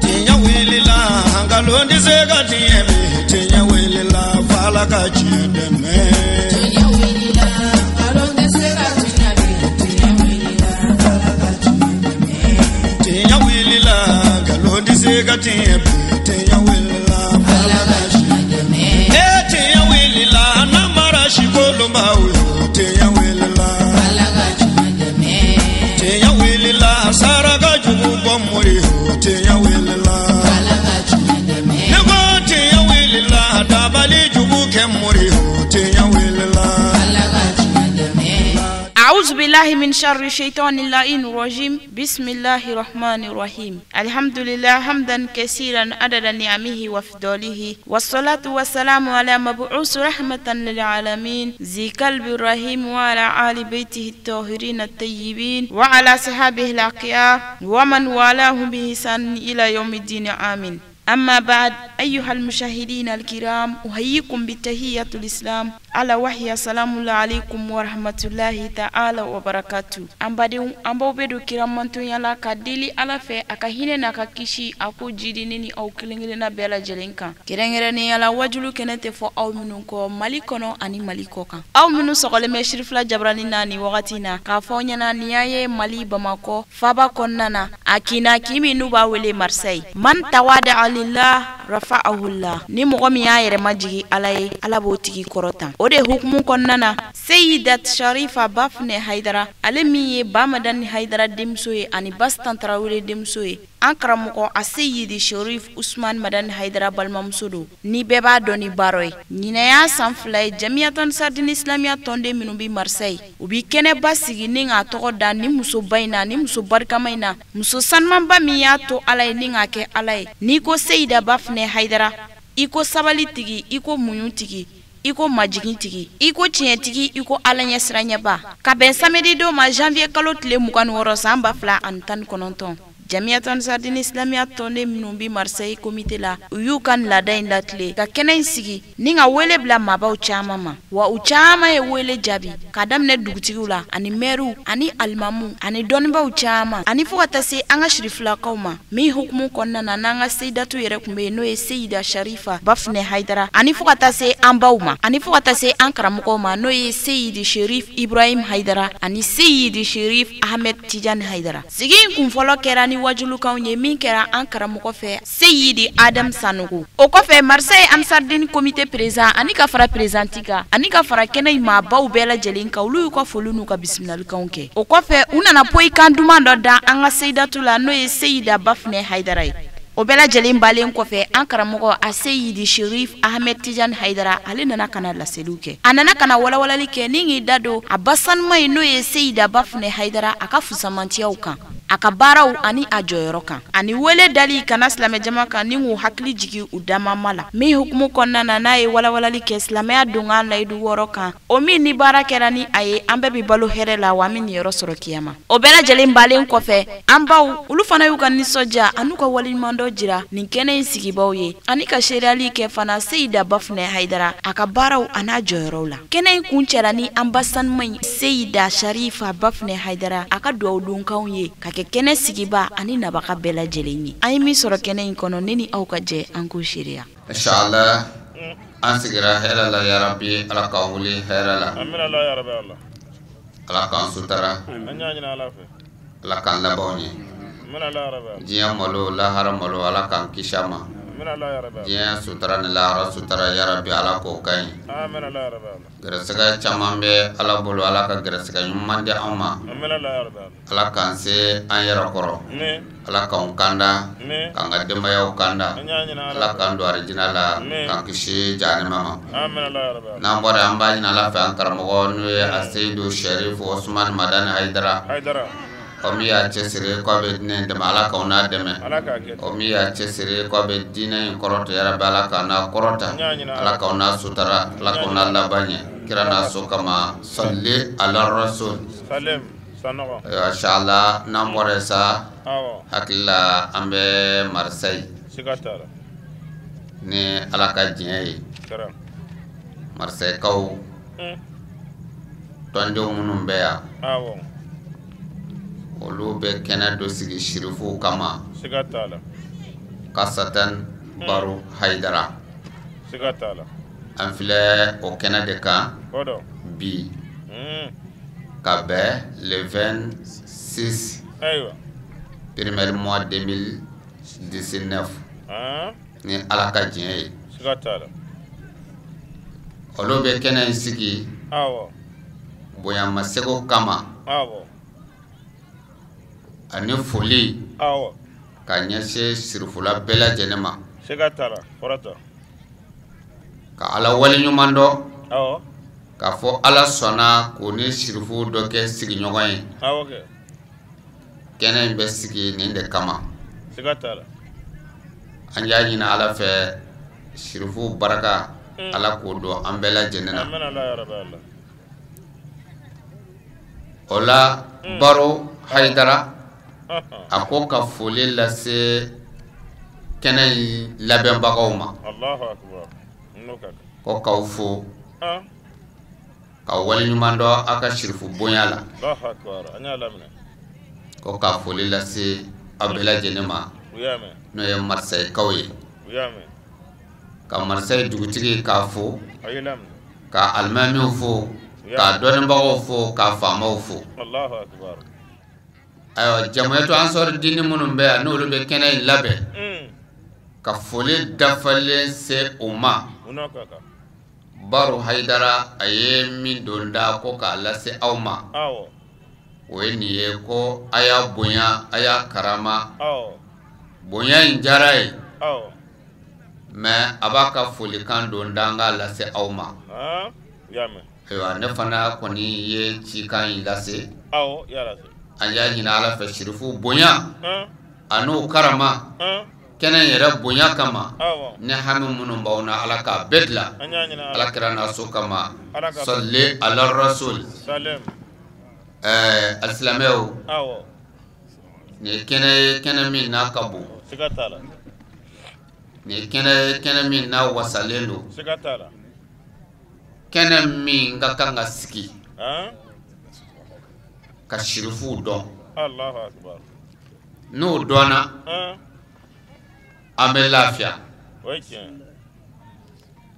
Tiɲɛ wulila, nkalon tɛ se ka tiɲɛ bi. Tiɲɛ wulila, f'Ala ka tiɲɛ dɛmɛ. Tiɲɛ wulila, nkalon tɛ se ka tiɲɛ bi. Tiɲɛ wulila, f'Ala ka tiɲɛ dɛmɛ. Tiɲɛ wulila, nkalon tɛ se ka tiɲɛ bi. Tiɲɛ wulila, f'Ala ka tiɲɛ dɛmɛ. E tiɲɛ wulila, namara si kolonbaw yo. Tiɲɛ wulila, f'Ala ka tiɲɛ dɛmɛ. Tiɲɛ wulila, saraka jugu bɔ mori yo. Tiɲɛ wulila, f'Ala ka tiɲɛ dɛmɛ. Ne ko tiɲɛ wulila, dabali jugu kɛ mori yo. Tiɲɛ wulila, f'Ala ka tiɲɛ dɛmɛ. أعوذ بالله من شر الشيطان اللعين الرجيم. بسم الله الرحمن الرحيم. الحمد لله حمدا كثيرا عدد نعمه وفضله، والصلاة والسلام على مبعوث رحمة للعالمين ذي قلب الرحيم، وعلى آل بيته الطاهرين الطيبين، وعلى صحابه الأخيار ومن والاهم بإحسان إلى يوم الدين. آمين. أما بعد، أيها المشاهدين الكرام، أحييكم بتحية الإسلام على وهي السلام عليكم ورحمة الله تعالى وبركاته. An badenw, an b'aw bɛ don kira mantonya la ka deli Ala fɛ a ka hinɛ n'a ka kisi a ko jidi ne ni aw kelen kelenna bɛɛ lajɛlen kan, kɛrɛnkɛrɛnnenya la wajulu kɛnɛ tɛ fɔ aw minnu kɔ Mali kɔnɔ ani Mali kɔ kan. Aw minnu sɔgɔlen bɛ Sirifila Jabarani na nin wagati na, k'a fɔ aw ɲɛna nin y'an ye Mali Bamakɔ faba kɔnɔna na, a kinna kin min n'u b'a wele Marseille. Man tawada lillah rafa'ahullah, ni mɔgɔ min y'a yɛrɛ majigi Ala ye, Ala b'o tigi kɔrɔtan. O de hukumu kɔnɔna na, Seyidat Sharifa Bafunɛ Hayidara, ale min ye Bamadani Hayidara denmuso ye ani Bastan Tarawele denmuso ye, an karamɔgɔ a Seyidi Sherif Usman Madani Hayidara balimamuso don, ni bɛɛ b'a dɔn ni baara ye. Ɲinɛ y'a san 2 ye, Jamiyatu Ansardini Islamiya tɔnden minnu bɛ Marseille, u bi kɛnɛba sigi ni k'a tɔgɔ da ni musoba in na, ni muso barikama in na, muso sanumanba min y'a to Ala ye ni k'a kɛ Ala ye. N'i ko Seyida Bafunɛ Hayidara, i ko sabali tigi, i ko muɲu tigi, i ko majigin tigi, i ko tiɲɛtigi, i ko Ala ɲɛsiranɲɛba. Ka bɛn samedi don ma, janvier kalo tile 26 san 2019, Jamiyatu Ansardini Islamiya tɔnden minnu bɛ Marseille comité la, u y'u ka laada in latile ka kɛnɛ in sigi ni ka wele bila maabaw caman ma. Wa u caman ye wele jaabi, k'a daminɛ dugutigiw la ani mɛriw ani alimamuw ani dɔnnibaw caman, ani fo ka taa se an ka sirifilakaw ma. Min hukumu kɔnɔna na, n'an ka Seyidatu yɛrɛ tun bɛ yen, n'o ye Seyida Sharifa Bafunɛ Hayidara, ani fo ka taa se an baw ma, ani fo ka taa se an karamɔgɔw ma, n'o ye Seyidi Sherif Ibrahim Hayidara ani Seyidi Sherif Ahmed Tijani Hayidara. Sigi in kunfɔlɔ kɛra ni wajulukanw ye min kɛra an karamɔgɔ fɛ Seyidi Adam Sanogo. O kɔfɛ, Marseille Ansardini comité président ani ka fara présidente kan ani ka fara kɛnɛ in maabaw bɛɛ lajɛlen kan, olu y'u ka foli n'u ka bisimilalikanw kɛ. O kɔfɛ, u nana poyikan duman dɔ da an ka Seyidatu la, n'o ye Seyida Bafunɛ Hayidara ye. O bɛɛ lajɛlen balen kɔfɛ, an karamɔgɔ a Seyidi Sherif Ahmed Tijani Hayidara, ale nana ka na laseliw kɛ. A nana ka na walawalali kɛ ni k'i da don a ba sanuma ye, n'o ye Seyida Bafunɛ Hayidara, a ka fusamantiyaw kan, a ka baaraw ani a jɔyɔrɔ kan, ani wele dali kana silamɛjama kan ni k'u hakili jigin u damama la. Min hukumu kɔnɔna na, n'a ye walawalali kɛ silamɛya donkan layidu 6 kan, o min ni baara kɛra ni a ye, an bɛɛ bɛ balo hɛrɛ la, wa an bɛ niyɔrɔ sɔrɔ kiyama. O bɛɛ lajɛlen balen kɔfɛ, an baw olu fana y'u ka nisɔndiya an'u ka waleɲumandɔn jira nin kɛnɛ in sigibaw ye, ani ka seereyali kɛ fana Seyida Bafunɛ Hayidara a ka baaraw an'a jɔyɔrɔw la. Kɛnɛ in kuncɛra ni an ba sanuma in Seyida Sharifa Bafunɛ Hayidara a ka duwawudonkanw ye ka kɛ kɛnɛ sigiba ani nabaga bɛɛ lajɛlen ye. An ye min sɔrɔ kɛnɛ in kɔnɔ, ne ni aw ka jɛ an k'o seereya. Inshallah, an sigira hɛrɛ la yarabi, Ala k'an wuli hɛrɛ la. Ala k'an sutara. Ala k'an labanw ye. Diɲɛ malo, lahara malo, Ala k'an kisi a ma. Diɲɛ sutara ni lahara sutara yarabi, Ala k'o ka ɲi. Gɛrɛsɛgɛ caman bɛ Ala bolo, Ala ka gɛrɛsɛgɛ ɲuman di anw ma. Ala k'an se an yɛrɛ kɔrɔ. Ala k'anw kanda, k'an ka denbayaw kanda. Ala k'an don arijinɛ la, k'an kisi jahanama ma. N'an bɔra, an b'a ɲini Ala fɛ an karamɔgɔ n'o ye a Seyidu Sherif Usman Madani Hayidara, o min y'a cɛsiri k'a bɛ diinɛ in dɛmɛ, Ala k'aw n'a dɛmɛ. O min y'a cɛsiri k'a bɛ diinɛ in kɔrɔta yarabi, Ala k'a n'a kɔrɔta, Ala k'aw n'a sutara, Ala k'aw n'a laban ɲɛ kira n'a so kama. Sɔli ala rasul. Inshallah, n'an bɔra sa, hakili la an bɛ Marseille ni Ala ka diɲɛ ye. Marseillekaw tɔndenw minnu bɛ yan, Olu bɛ kɛnɛ dɔ sigi sirifuw kama. Siga t'a la. Kasatan Baro Hayidara. Siga t'a la. An filɛ o kɛnɛ de kan. O don. Bi. Ka bɛn le 26. Ayiwa. Premier mois 2019. Ni Ala ka diɲɛ ye. Siga t'a la. Olu bɛ kɛnɛ in sigi. Awɔ. Bonyamasegin kama. Awɔ. Ani foli. Awɔ. Ka ɲɛsin sirifula bɛɛ lajɛlen ma. Siga t'a la, kɔrɔtɔ. Ka Ala waleɲuman dɔn. Awɔ. K'a fɔ Ala sɔnna k'o ni sirifu dɔ kɛ sigiɲɔgɔn ye. Awɔ kɛ. Kɛnɛ in bɛ sigi nin de kama. Siga t'a la. An y'a ɲini Ala fɛ sirifu baraka. Ala k'o don an bɛɛ lajɛlen na. Amina ya rabi Allah. O la Baro Hayidara a ko ka foli lase kɛnɛ in labɛnbagaw ma. Allahu akbar. N'o ka kan. Ko k'aw fo. Ka waleɲuman dɔn aw ka sirifu bonya la. Allahu akbar. An y'a laminɛ. Ko ka foli lase aw bɛɛ lajɛlen ma. U y'a mɛn. N'o ye Marisayikaw ye. U y'a mɛn. Ka Marisayi dugutigi k'a fo. A y'i laminɛ. Ka alimamiw fo. Ka dɔnnibagaw fo. Ka faamaw fo. Allahu akbar. Ayiwa jamuyatu ansɔri dini minnu bɛ yan n'olu bɛ kɛnɛ in labɛn. Ka foli dafalen se o ma. U n'o ka kan. Baro Hayidara a ye min don da ko k'a lase aw ma. Awɔ. O ye nin ye ko a y'a bonya a y'a karama. Awɔ. Bonya in diyara ye. Awɔ. Mais a b'a ka folikan don da an k'a lase aw ma. U y'a mɛn. Ayiwa ne fana kɔni ye cikan in lase. Awɔ, i y'a lase. An y'a ɲini Ala fɛ sirifu bonya. A n'o karama. Kɛnɛ yɛrɛ bonya kama. Ni hami minnu b'aw na Ala k'a bɛɛ dilan. Ala kira n'a so kama. Sɔli ala rasul. Ɛɛ alisilamɛw. Awɔ. Nin ye kɛnɛ ye kɛnɛ min n'a ka bon. Siga t'a la. Nin ye kɛnɛ ye kɛnɛ min n'a wasalen don. Siga t'a la. Kɛnɛ min ka kan ka sigi. Ka sirifuw dɔn. Allahu akbar. N'o dɔnna. An bɛ lafiya. O ye tiɲɛ.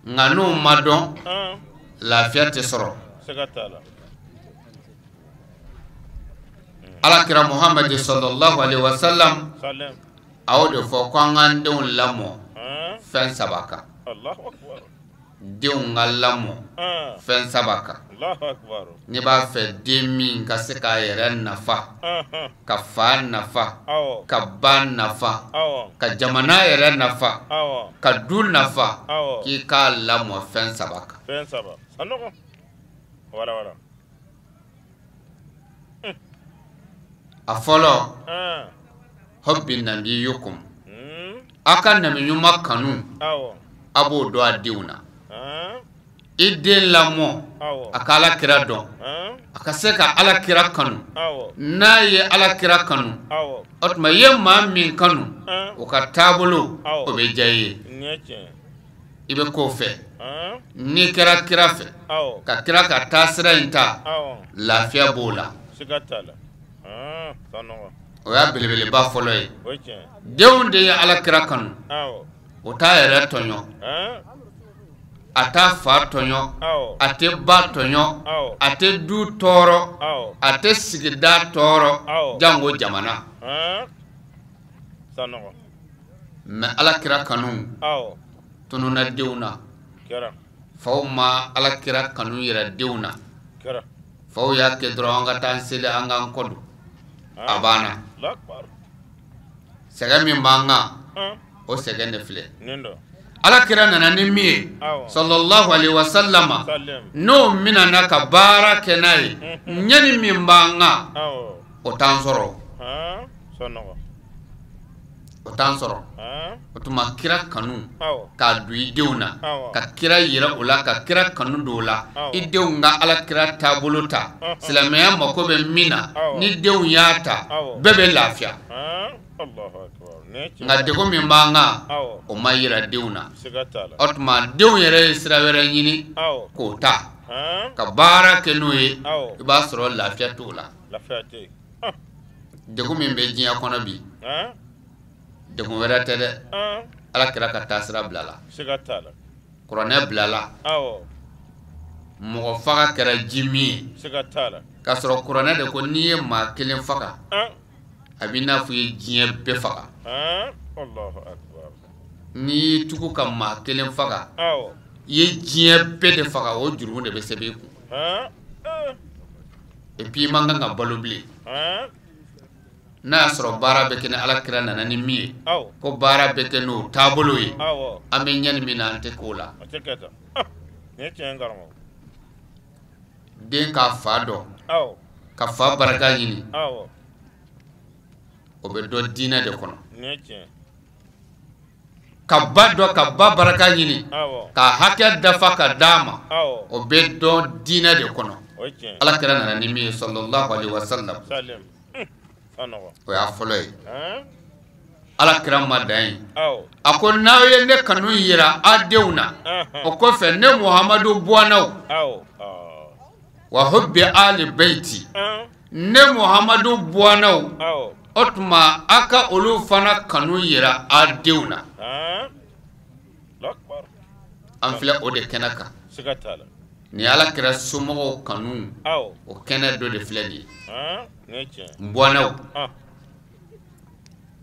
Nka n'o ma dɔn. Lafiya tɛ sɔrɔ. Siga t'a la. Ala kira Muhamadu sallallahu alaihi wa sallam. A y'o de fɔ ko an k'an denw lamɔ. Fɛn saba kan. Allahu akbar. Denw ka lamɔ. Fɛn saba kan. Allahu akbar. N'i b'a fɛ den min ka se k'a yɛrɛ nafa. Ka fa nafa. Ka ba nafa. Ka jamana yɛrɛ nafa. Ka du nafa. K'i k'a lamɔ fɛn saba kan. Fɛn saba. A nɔgɔn. Wala wala. A fɔlɔ. Hubbi nabiyukum. A ka nabi ɲuman kanu. A b'o dɔn a denw na. I den lamɔ. A ka Ala kira dɔn. A ka se ka Ala kira kanu. N'a ye Ala kira kanu. O tuma i ye maa min kanu. O ka taabolo. O bɛ diya i ye. I bɛ k'o fɛ. N'i kɛra kira fɛ. Ka kira ka taasira in ta. Lafiya b'o la. Siga t'a la. O y'a belebeleba fɔlɔ ye. Denw de ye Ala kira kanu. O t'a yɛrɛ tɔɲɔ. A t'a fa tɔɲɔ. A tɛ ba tɔɲɔ. A tɛ du tɔɔrɔ. A tɛ sigida tɔɔrɔ. Jango jamana. Mais Ala kira kanu tununna denw na. Faw ma Ala kira kanu yɛrɛ denw na. Faw y'a kɛ dɔrɔn an ka taa an seli an k'an kɔ don. A banna. Sɛgɛn min b'an kan, o sɛgɛn de filɛ. Ala kira nana ni min ye, sallallahu alaihi wa sallama, n'o minɛna ka baara kɛ n'a ye, ɲɛni min b'an kan, o t'an sɔrɔ. O t'an sɔrɔ. O tuma kira kanu k'a don i denw na, ka kira yira o la, ka kira kanu don o la, i denw ka Ala kira taabolo ta, silamɛya mako bɛ min na, ni denw y'a ta, bɛɛ bɛ lafiya. Nka degun min b'an kan, o ma yira denw na. O tuma denw yɛrɛ ye sira wɛrɛ ɲini k'o ta, ka baara kɛ n'o ye, i b'a sɔrɔ lafiya t'o la. Degun min bɛ diɲɛ kɔnɔ bi, degun wɛrɛ tɛ dɛ, Ala kira ka taasira bila la, kuranɛ bila la, mɔgɔ faga kɛra ji min ye, k'a sɔrɔ kuranɛ de ko n'i ye maa kelen faga, a b'i n'a fɔ i ye diɲɛ bɛɛ faga. N'i y'i tugu ka maa kelen faga, i ye diɲɛ bɛɛ de faga, o jurumu de bɛ sɛbɛn i kun. Et puis i man kan ka balo bilen. N'a y'a sɔrɔ baara bɛ kɛ ni Ala kira nana ni min ye, ko baara bɛ kɛ n'o taabolo ye, an bɛ ɲɛni min na an tɛ k'o la. Den k'a fa dɔn, ka fa barika ɲini, o bɛ dɔn diinɛ de kɔnɔ. Ka ba dɔn, ka ba barika ɲini, ka hakɛ dafa ka d'a ma, o bɛ dɔn diinɛ de kɔnɔ. Ala kira nana ni min ye sallallahu alaihi wasallam, o y'a fɔlɔ ye. Ala kira ma dan ye, a ko n'aw ye ne kanu yira a denw na, o kɔfɛ ne Muhamadu bɔnnaw, wa hubbi ali bayti, ne Muhamadu bɔnnaw, o tuma a ka olu fana kanu yira a denw na. An filɛ o de kɛnɛ kan. Ni Ala kira somɔgɔw kanu, o kɛnɛ dɔ de filɛ nin ye. N bɔnnaw,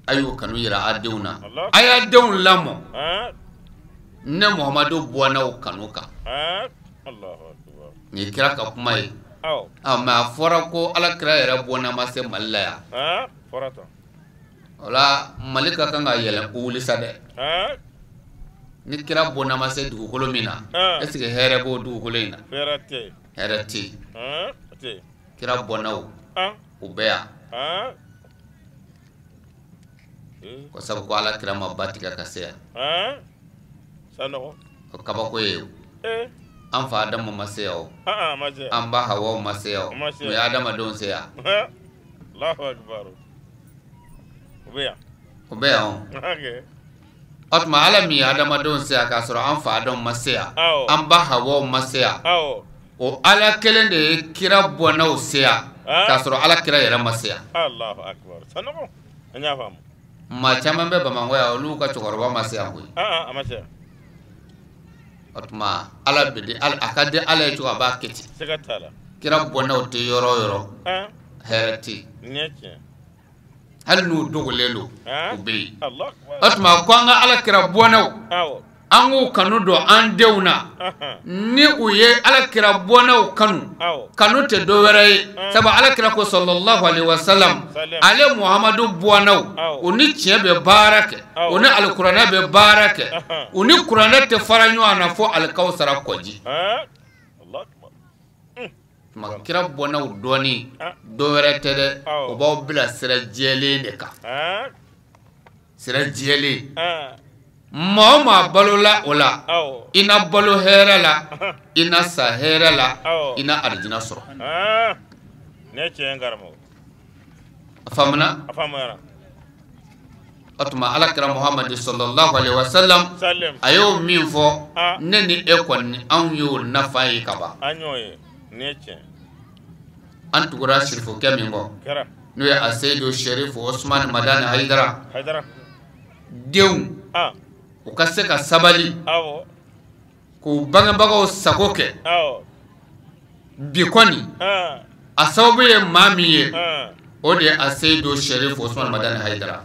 a y'o kanu yira a denw na, a y'a denw lamɔ ne Muhamadu bɔnnaw kanu kan. Nin ye kira ka kuma ye. Mais a fɔra ko Ala kira yɛrɛ bɔnna ma se Mali la yan. O la Mali ka kan ka yɛlɛ ko wuli sa dɛ. Ni kira bɔnna ma se dugukolo min na, est ce que hɛrɛ b'o dugukolo in na? Hɛrɛ tɛ yen. Kira bɔnnaw u bɛ yan. Ko sabu ko Ala kira ma ba tigɛ ka se yan. O kabako ye o. An fa Adamu ma se yan o. An ba Hawa ma se yan o. O ye adamadenw se yan. O bɛ yan o. O tuma Ala min ye adamadenw se yan k'a sɔrɔ an fa Adamu ma se yan, an ba Hawa ma se yan, o Ala kelen de ye kira bɔnnaw se yan k'a sɔrɔ Ala kira yɛrɛ ma se yan. Maa caman bɛ Bamakɔ yan, olu ka cɛkɔrɔba ma se yan koyi. O tuma Ala bɛ di, a ka di Ala ye cogo a b'a kɛ ten. Kira bɔnnaw tɛ yɔrɔ o yɔrɔ, hɛrɛ tɛ yen. Hali n'u dogolen don, u bɛ yen. O tuma ko an ka Ala kira bɔnnaw, an k'u kanu don an denw na. Ni u ye Ala kira bɔnnaw kanu, kanu tɛ dɔ wɛrɛ ye. Sabu Ala kira ko sallallahu alaihi wasallam, ale Muhamadu bɔnnaw, u ni tiɲɛ bɛ baara kɛ, u ni alikuranɛ bɛ baara kɛ, u ni kuranɛ tɛ fara ɲɔgɔn na fo alikawusara kɔji. Tuma kira bɔnnaw dɔɔni, dɔ wɛrɛ tɛ dɛ, o b'aw bila sira jɛlen de kan. Sira jɛlen. Maa o maa balola o la, i na balo hɛrɛ la, i na sa hɛrɛ la, i na arijina sɔrɔ. A faamuna? O tuma Ala kira Muhamadu sallallahu alaihi wasallam, a y'o min fɔ, ne ni e kɔni anw y'o nafa ye ka ban. An tugura sirifokɛ min kɔ, n'o ye Aseyidu Serifu Osumani Madani Hayidara, denw u ka se ka sabali k'u bangebagaw sago kɛ. Bi kɔni a sababu ye maa min ye, o de ye Aseyidu Serifu Osumani Madani Hayidara.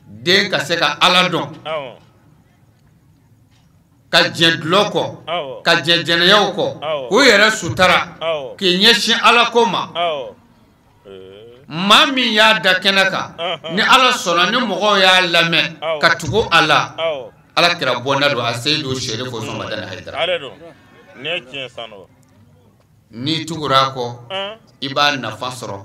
Den ka se ka Ala dɔn, ka jɛ dulɔ kɔ, ka jɛ jɛnɛyaw kɔ, k'u yɛrɛ sutara, k'i ɲɛsin Ala ko ma. Maa min y'a da kɛnɛ kan, ni Ala sɔnna ni mɔgɔw y'a lamɛn ka tugu a la, Ala kira bɔnna don Aseyidu Serifu Osumani Madani Hayidara. N'i tugura a kɔ, i b'a nafa sɔrɔ.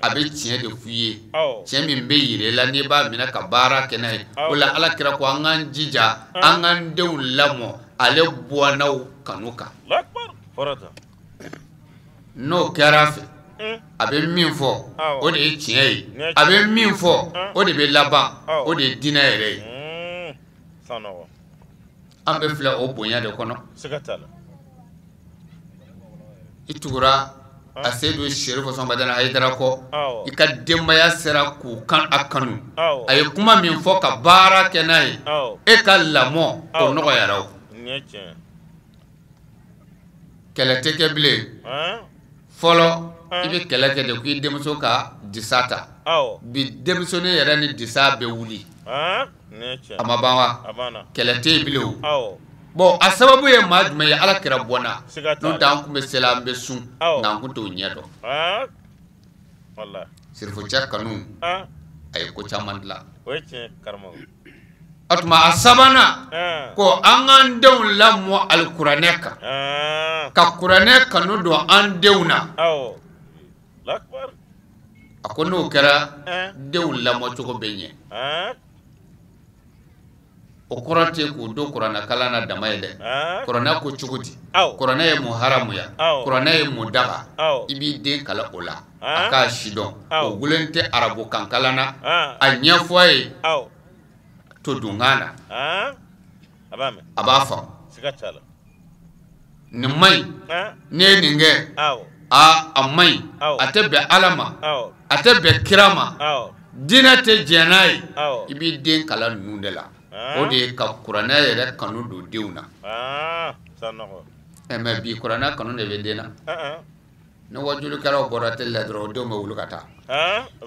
A bɛ tiɲɛ de f'i ye, tiɲɛ min bɛ yira i la n'i b'a minɛ ka baara kɛ n'a ye. O la Ala kira ko an k'an jija, an k'an denw lamɔ ale bɔnnaw kanu kan. N'o kɛra a fɛ, a bɛ min fɔ o de ye tiɲɛ ye, a bɛ min fɔ o de bɛ laban, o de ye diinɛ yɛrɛ ye. An bɛ filɛ o bonya de kɔnɔ. I tugura A Seyidu Serifu Usumani Madani Hayidara kɔ, i ka denbaya sera k'u kan a kanu, a ye kuma min fɔ ka baara kɛ n'a ye, e ka lamɔ o nɔgɔyara o. Kɛlɛ tɛ kɛ bilen. Fɔlɔ i bɛ kɛlɛ kɛ de k'i denmuso ka disa ta. Bi denmusonin yɛrɛ ni disa bɛ wuli. A ma ban wa? Kɛlɛ tɛ yen bilen o. Bon a sababu ye maa jumɛn ye? Ala kira bɔnna. N'o tɛ an tun bɛ seli, an bɛ sun, nka an tun t'o ɲɛ dɔn. Sirifucɛ kanu a ye ko caman dilan. O tuma a sabanan ko an k'an denw lamɔ alikuranɛ kan, ka kuranɛ kanu don an denw na. A ko n'o kɛra denw lamɔcogo bɛ ɲɛ. O kɔrɔ tɛ k'u don kuranɛ kalan na dama ye dɛ. Kuranɛ ko cogo di? Kuranɛ ye mun haramuya? Kuranɛ ye mun daga? I b'i den kalan o la, a k'a si dɔn. O gulen tɛ arabukan kalan na, a ɲɛfɔ a ye to dunkan na, a b'a faamu. Nin man ɲi, n'i ye nin kɛ, a man ɲi, a tɛ bɛn Ala ma, a tɛ bɛn kira ma, diinɛ tɛ jɛn n'a ye. I b'i den kalan ninnu de la. O de ye ka kuranɛ yɛrɛ kanu don denw na. Mɛ bi kuranɛ kanu de bɛ den na. Ni wajulikɛlaw bɔra télé la dɔrɔn, denw bɛ wuli ka taa. U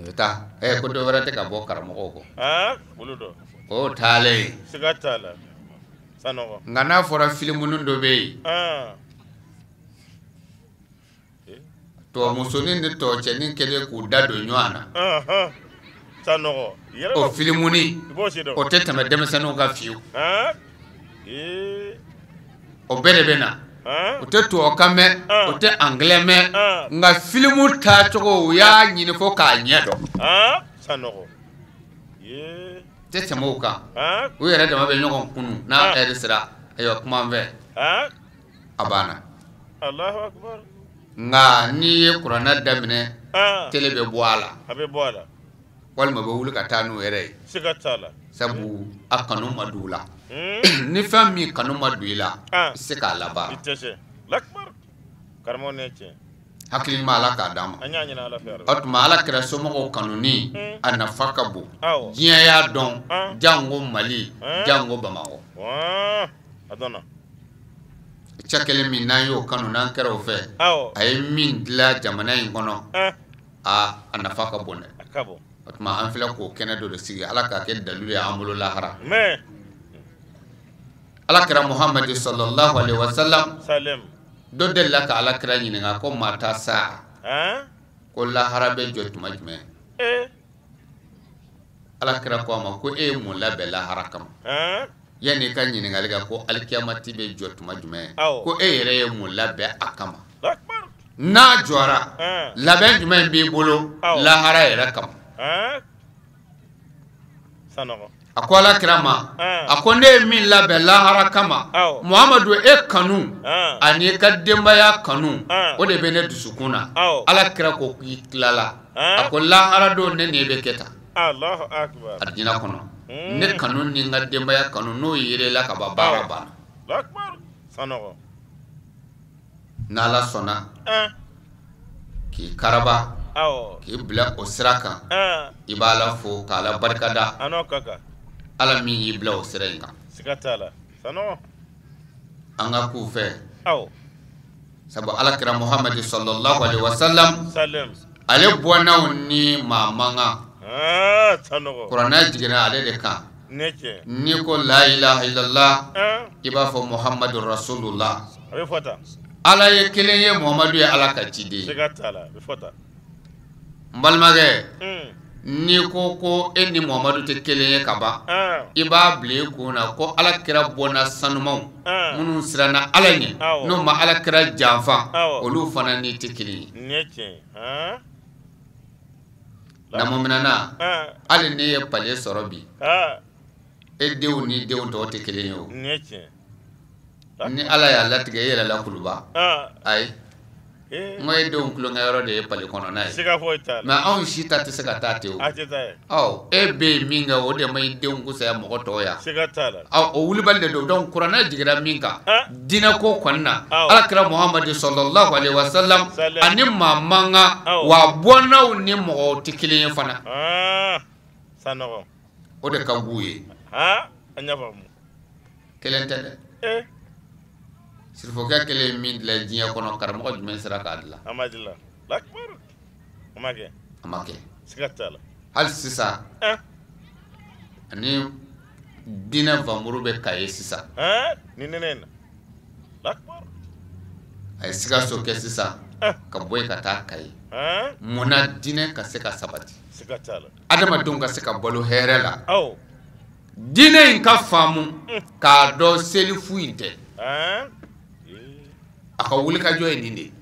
bɛ taa. Ko dɔ wɛrɛ tɛ ka bɔ karamɔgɔw kɔ. O taalen. Nka n'a fɔra filimuni dɔ bɛ yen, tɔmusonin ni tɔcɛnin kɛlen k'u da don ɲɔgɔn na, o filimuni o tɛ tɛmɛ denmisɛnninw kan fiyewu. O bɛɛ de bɛ na. U tɛ tubabukan mɛn, u tɛ anglais mɛn, nka filimu taacogo u y'a ɲini fo k'a ɲɛ dɔn. Tɛ tɛmɛ o kan. U yɛrɛ dama bɛ ɲɔgɔn kunu n'a ɛri sera, ayiwa kuma n fɛ, a banna. Nka n'i ye kuranɛ daminɛ, télé bɛ bɔ a la, walima bɛ wuli ka taa n'u yɛrɛ ye. Sabu a kanu ma don u la. Ni fɛn min kanu ma don i la, i tɛ se k'a labaara. Hakili ɲuman Ala k'a d'an ma. O tuma Ala kira somɔgɔw kanuni a nafa ka bon. Diɲɛ y'a dɔn, jango Mali, jango Bamakɔ. Cɛ kelen min n'an y'o kanu, n'an kɛra o fɛ, a ye min dilan jamana in kɔnɔ, a nafa ka bon dɛ. O tuma an filɛ k'o kɛnɛ dɔ de sigi, Ala k'a kɛ dalilu ye an bolo lahara. Ala kira Muhamadu sallallahu alaihi wasallam dɔ delila ka Ala kira ɲininka ko mata saa, ko lahara bɛ jɔ tuma jumɛn? Ala kira ko a ma ko e ye mun labɛn lahara kama? Yanni i ka ɲininkali kɛ ko alikiyamati bɛ jɔ tuma jumɛn, ko e yɛrɛ ye mun labɛn a kama? N'a jɔra, labɛn jumɛn b'i bolo lahara yɛrɛ kama? A ko Ala kira ma, a ko ne ye min labɛn lahara kama, Muhamadu e kanu ani i ka denbaya kanu, o de bɛ ne dusukun na. Ala kira ko k'i tilala, a ko lahara don ne ni e bɛ kɛ tan alijinɛ kɔnɔ. Ne kanu ni n ka denbaya kanu, n'o yer'e la ka ban, baara banna. N'Ala sɔnna k'i karaba, k'i bila o sira kan, i b'a la fo k'a la barikada, Ala min y'i bila o sira in kan. An ka k'u fɛ, sabu Ala kira Muhamadu sallallahu alaihi wasallam, ale bɔnnaw ni maa man kan. Kuranɛ jiginna ale de kan. N'i ko la ilaha illallah, i b'a fɔ Muhamadu rasulullah. Ala ye kelen ye, Muhamadu ye Ala ka ciden ye. N balimakɛ, n'i ko ko e ni Muhamadu tɛ kelen ye ka ban, i b'a bila i kun na ko Ala kira bɔnna sanumanw minnu siranna Ala ɲɛ, n'u ma Ala kira janfa, olu fana n'i tɛ kelen ye. Namuminɛna, hali n'i ye palier sɔrɔ bi, e denw ni denw tɔw tɛ kelen ye o. Ni Ala y'a latigɛ e yɛlɛla kuluba, ayi, N ko e denw tulonkɛyɔrɔ de ye pali kɔnɔna ye. Siga foyi t'a la. Mais anw si ta tɛ se ka taa ten o. A tɛ taa ye. Ɔ e bɛ yen min kɛ o de ma i denw kusaya mɔgɔ tɔw ya. Siga t'a la. Ɔ o wulibali de don donc kuranɛ jiginra min kan. Diinɛ ko kɔni na. Ala kira Muhamadu sallallahu alaihi wa sallam ani maa man kan wa bɔnnaw ni mɔgɔw tɛ kelen ye fana. Sanɔgɔ. O de ka k'u ye. An y'a faamu. Kelen tɛ dɛ. Sirifokɛ kelen ye min dilan diɲɛ kɔnɔ karamɔgɔ jumɛn sera k'a dilan? A ma dilan. A ma kɛ. A ma kɛ. Siga t'a la. Hali sisan. Ani diinɛ fanmuru bɛ Kaye sisan. Ni nɛnɛ in na. A ye Sikaso kɛ sisan. Ka bɔ yen ka taa Kaye. Munna diinɛ ka se ka sabati? Siga t'a la. Adamadenw ka se ka balo hɛrɛ la. Diinɛ in ka faamu k'a dɔn seli fu in tɛ. A ka wulikajɔ ye nin de ye.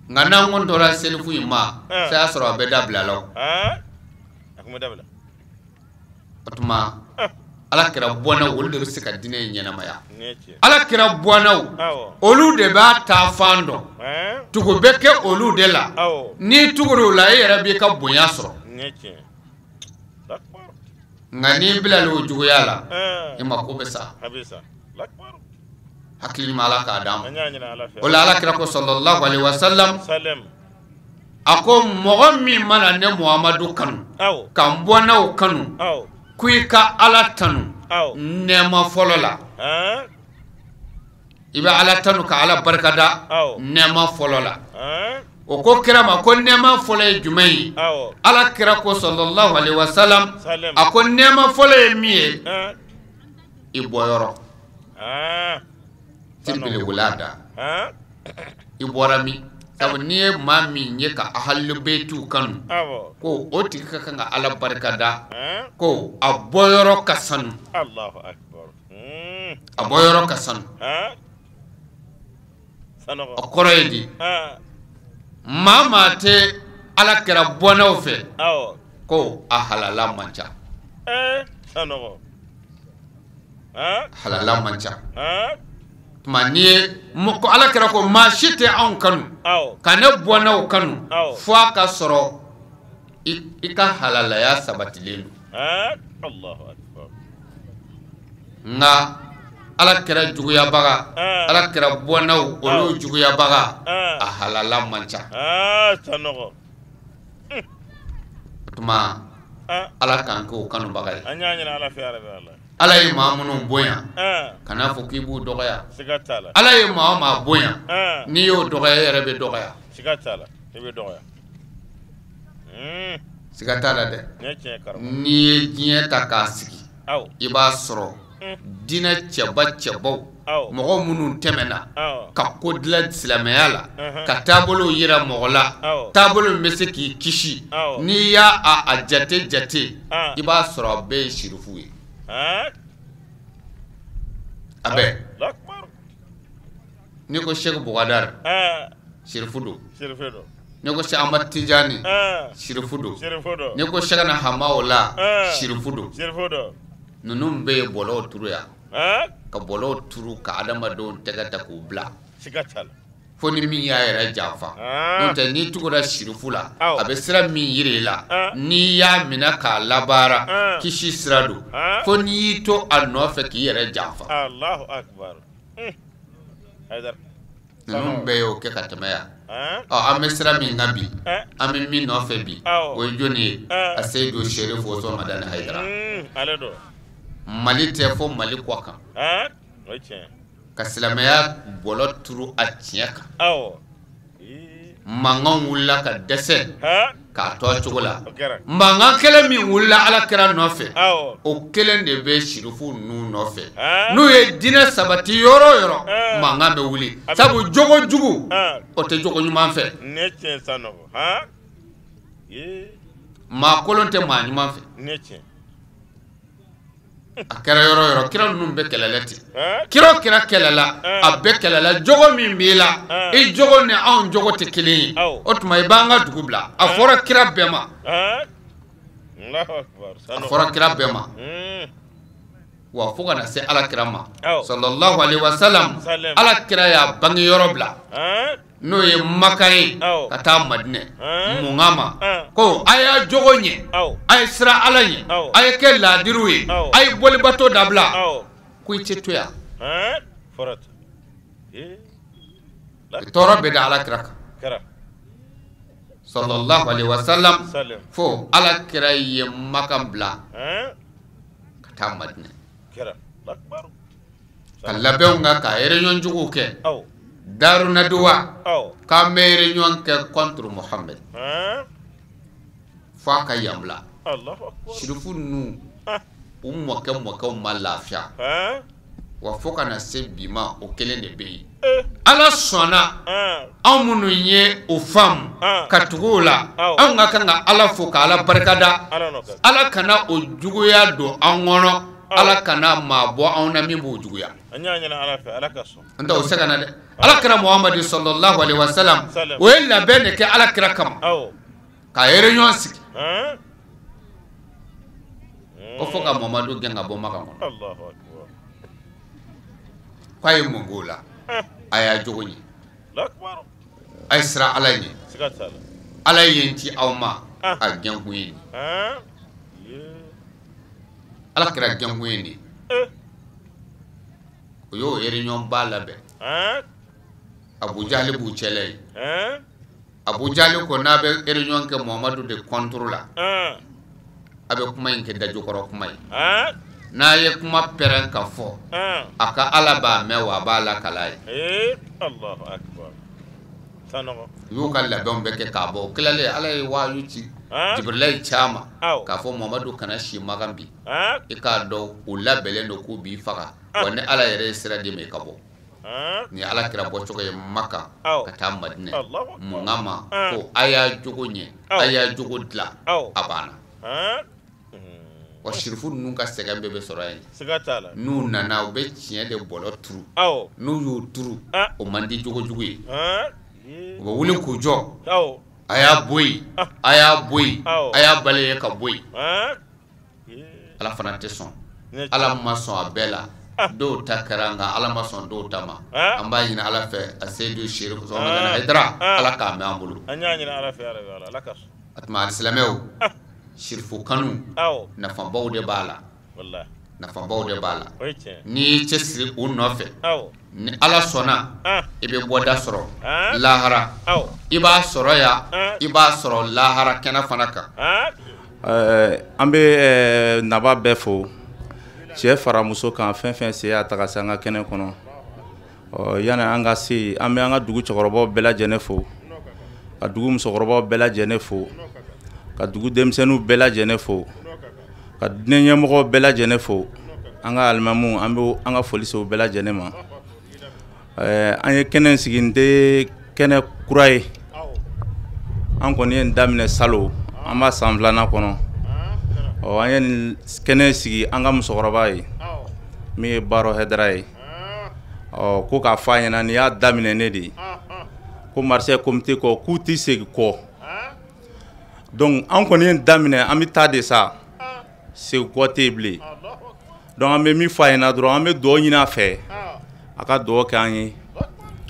Nka n'an kɔni tora selifu in ma, fɛn y'a sɔrɔ a bɛ dabila la o. O tuma Ala kira bɔnnaw olu de bɛ se ka diinɛ in ɲɛnamaya. Ala kira bɔnnaw olu de b'a taa fan dɔn. Tugu bɛ kɛ olu de la. N'i tugura u la e yɛrɛ b'i ka bonya sɔrɔ. Nka n'i bilala o juguya la, i mako bɛ sa. Hakili ɲuman Ala k'a d'an ma. O la Ala kira ko sallallahu alaihi wa sallam a ko mɔgɔ min mana ne Muhamadu kanu ka n bɔnnaw kanu ko i ka Ala tanu nɛɛma fɔlɔ la. I bɛ Ala tanu ka Ala barikada nɛɛma fɔlɔ la. O ko kira ma ko nɛɛma fɔlɔ ye jumɛn ye? Ala kira ko sallallahu alaihi wa sallam a ko nɛɛma fɔlɔ ye min ye i bɔyɔrɔ. Belewula da i bɔra min sabu n'i ye maa min ye ka ahalibetiw kanu ko o tigi ka kan ka Ala barikada ko a bɔyɔrɔ ka sanu. A bɔyɔrɔ ka sanu. O kɔrɔ ye di maa tɛ Ala kira bɔnnaw fɛ ko a halala man ca. Halala man ca. Tuma n'i ye ko Ala kira ko maa si tɛ anw kanu ka ne bɔnnaw kanu fo a ka sɔrɔ i ka halalaya sabatilen don. Nka Ala kira juguyabaga Ala kira bɔnnaw olu juguyabaga a halala man ca. O tuma Ala k'an kɛ o kanubaga ye. Ala ye maa minnu bonya kana fɔ k'i b'u dɔgɔya. Ala ye maa o maa bonya n'i y'o dɔgɔya e yɛrɛ bɛ dɔgɔya. Siga t'a la dɛ. N'i ye diɲɛ ta k'a sigi i b'a sɔrɔ diinɛ cɛba cɛbaw mɔgɔ minnu tɛmɛna ka ko dilan silamɛya la ka taabolow yira mɔgɔ la taabolo min bɛ se k'i kisi n'i y'a a jate jate i b'a sɔrɔ a bɛɛ ye sirifu ye. A bɛɛ. N'i ko Sɛki Bukadari sirifu don. N'i ko Sɛki Amadu Tijani sirifu don. N'i ko Sɛkina Hamawula sirifu don. Ninnu bɛɛ ye bɔlɔw turu yan ka bɔlɔw turu ka adamadenw tɛgɛ ta k'u bila fo ni min y'a yɛrɛ janfa. N'o tɛ n'i tugura sirifu la a bɛ sira min yira i la n'i y'a minɛ k'a labaara kisi sira don fo n'i y'i to a nɔfɛ k'i yɛrɛ janfa. Ninnu bɛɛ y'o kɛ ka tɛmɛ yan. Ɔ an bɛ sira min kan bi an bɛ min nɔfɛ bi o ye jɔnni ye? A Seyidu Serifu Osman Madani Hayidara. Mali tɛ fo Mali kɔ kan. Ka silamɛya bɔlɔ turu a tiɲɛ kan. Mankan wulila ka dɛsɛ k'a to a cogo la. Mankan kelen min wulila Ala kira nɔfɛ o kelen de bɛ sirifu ninnu nɔfɛ. N'u ye diinɛ sabati yɔrɔ o yɔrɔ mankan bɛ wuli sabu jogo jugu o tɛ jogo ɲuman fɛ. Maa kolon tɛ maa ɲuman fɛ. A kɛra yɔrɔ yɔrɔ kira ninnu bɛ kɛlɛla ten. Kira o kira kɛlɛla a bɛɛ kɛlɛla jogo min b'i la i jogo ni anw jogo tɛ kelen ye. O tuma i b'an ka dugu bila. A fɔra kira bɛɛ ma. A fɔra kira bɛɛ ma. Wa fo ka na se ala kira ma sallallahu alaihi wasallam, ala kira y'a bange yɔrɔ bila n'o ye Maka ye ka taa Madinɛ. Mun ma ko a y'a jogo ɲɛ, a ye siran ala ɲɛ, a ye kɛ laadiriw ye, a ye bolibato dabila, ko i tɛ to yan. Tɔɔrɔ bɛ da ala kira kan sallallahu alaihi wasallam, fo ala kira ye Maka bila ka taa Madinɛ ka labɛnw kan ka réunion juguw kɛ Daru Naduwa, k'an bɛ réunion kɛ contre Muhammed fo a ka yan bila. Sirifu ninnu u mɔkɛw ma lafiya, wa fo ka na se bi ma o kelen de bɛ yen. Ala sɔnna anw minnu ye o faamu ka tugu o la, anw ka kan ka ala fo ka ala barikada. Ala kana o juguya don an kɔnɔ, ala kana maa bɔ anw na min b'o juguya. N tɛ o se ka na dɛ. Ala kira Muhamadu sallallahu alaihi wasallam o ye labɛn de kɛ ala kira kama ka réunion sigi ko fo ka Muhamadu gɛn ka bɔ Maka kɔnɔ. K'a ye mun k'o la? A y'a jogo ɲɛ, a ye siran ala ɲɛ, ala ye n ci aw ma, a gɛnkun ye nin. Ala kɛra gɛnkun ye nin. O y'o réunion ba labɛn. Abu Jahali b'u cɛla ye. Abu Jahali ko n'a bɛ réunion kɛ Muhamadu de contre la, a bɛ kuma in kɛ dajukɔrɔ kuma ye. N'a ye kuma pɛrɛn ka fɔ, a ka ala b'a mɛn wa a b'a lakala ye. U y'u ka labɛnw bɛɛ kɛ k'a bɔ. O tilalen ala ye waaju ci Jibirila ye caman k'a fɔ Muhamadu kana si Makan bi, i k'a dɔn u labɛnnen don k'u b'i faga, wa ni ala yɛrɛ ye sira d'i ma i ka bɔ. Ni ala kira bɔcogo ye Maka ka taa Madinɛ. Mun ma ko a y'a jogo ɲɛ, a y'a jogo dilan, a banna. Wa sirifu ninnu ka sɛgɛn bɛɛ bɛ sɔrɔ yen. N'u nana u bɛ tiɲɛ de bɔlɔ turu, n'u y'o turu o man di jogojugu ye. U bɛ wuli k'u jɔ, a y'a bɔ yen, a y'a bɔ yen, a y'a balaye ka bɔ yen. Ala fana tɛ sɔn, ala ma sɔn a bɛɛ la. Dɔw ta kɛra nka ala ma sɔn dɔw ta ma. An b'a ɲini ala fɛ a seyidu Sirifu Hayidara, ala k'a mɛn an bolo. A tuma alisilamɛw, sirifu kanu nafabaw de b'a la, nafabaw de b'a la. N'i y'i cɛsiri u nɔfɛ, ni ala sɔnna i bɛ bɔda sɔrɔ lahara, i b'a sɔrɔ yan, i b'a sɔrɔ lahara kɛnɛ fana kan. An bɛ naba bɛɛ fo, cɛ fara muso kan, fɛn fɛn se y'a ta ka se an ka kɛnɛ kɔnɔ. Ɔ yanni an ka se, an bɛ an ka dugu cɛkɔrɔbaw bɛɛ lajɛlen fo, ka dugu musokɔrɔbaw bɛɛ lajɛlen fo, ka dugu denmisɛnninw bɛɛ lajɛlen fo, ka diinɛ ɲɛmɔgɔw bɛɛ lajɛlen fo, an ka alimamu, an bɛ an ka foli se u bɛɛ lajɛlen ma. An ye kɛnɛ sigi, nin tɛ kɛnɛ kura ye, an kɔni ye nin daminɛ salon, an b'a san 2nan kɔnɔ. Ɔ an ye nin kɛnɛ sigi an ka musokɔrɔba ye min ye Baro Hayidara ye. Ɔ ko k'a fɔ a ɲɛna nin y'a daminɛ ne de ye, ko marché comité kɔ k'u tɛ segin kɔ. Donc an kɔni ye daminɛ, an bɛ taa de sa, segin kɔ tɛ yen bilen. Donc an bɛ min fɔ a ɲɛna dɔrɔn, an bɛ dugawu ɲini a fɛ, a ka dugawu kɛ an ye.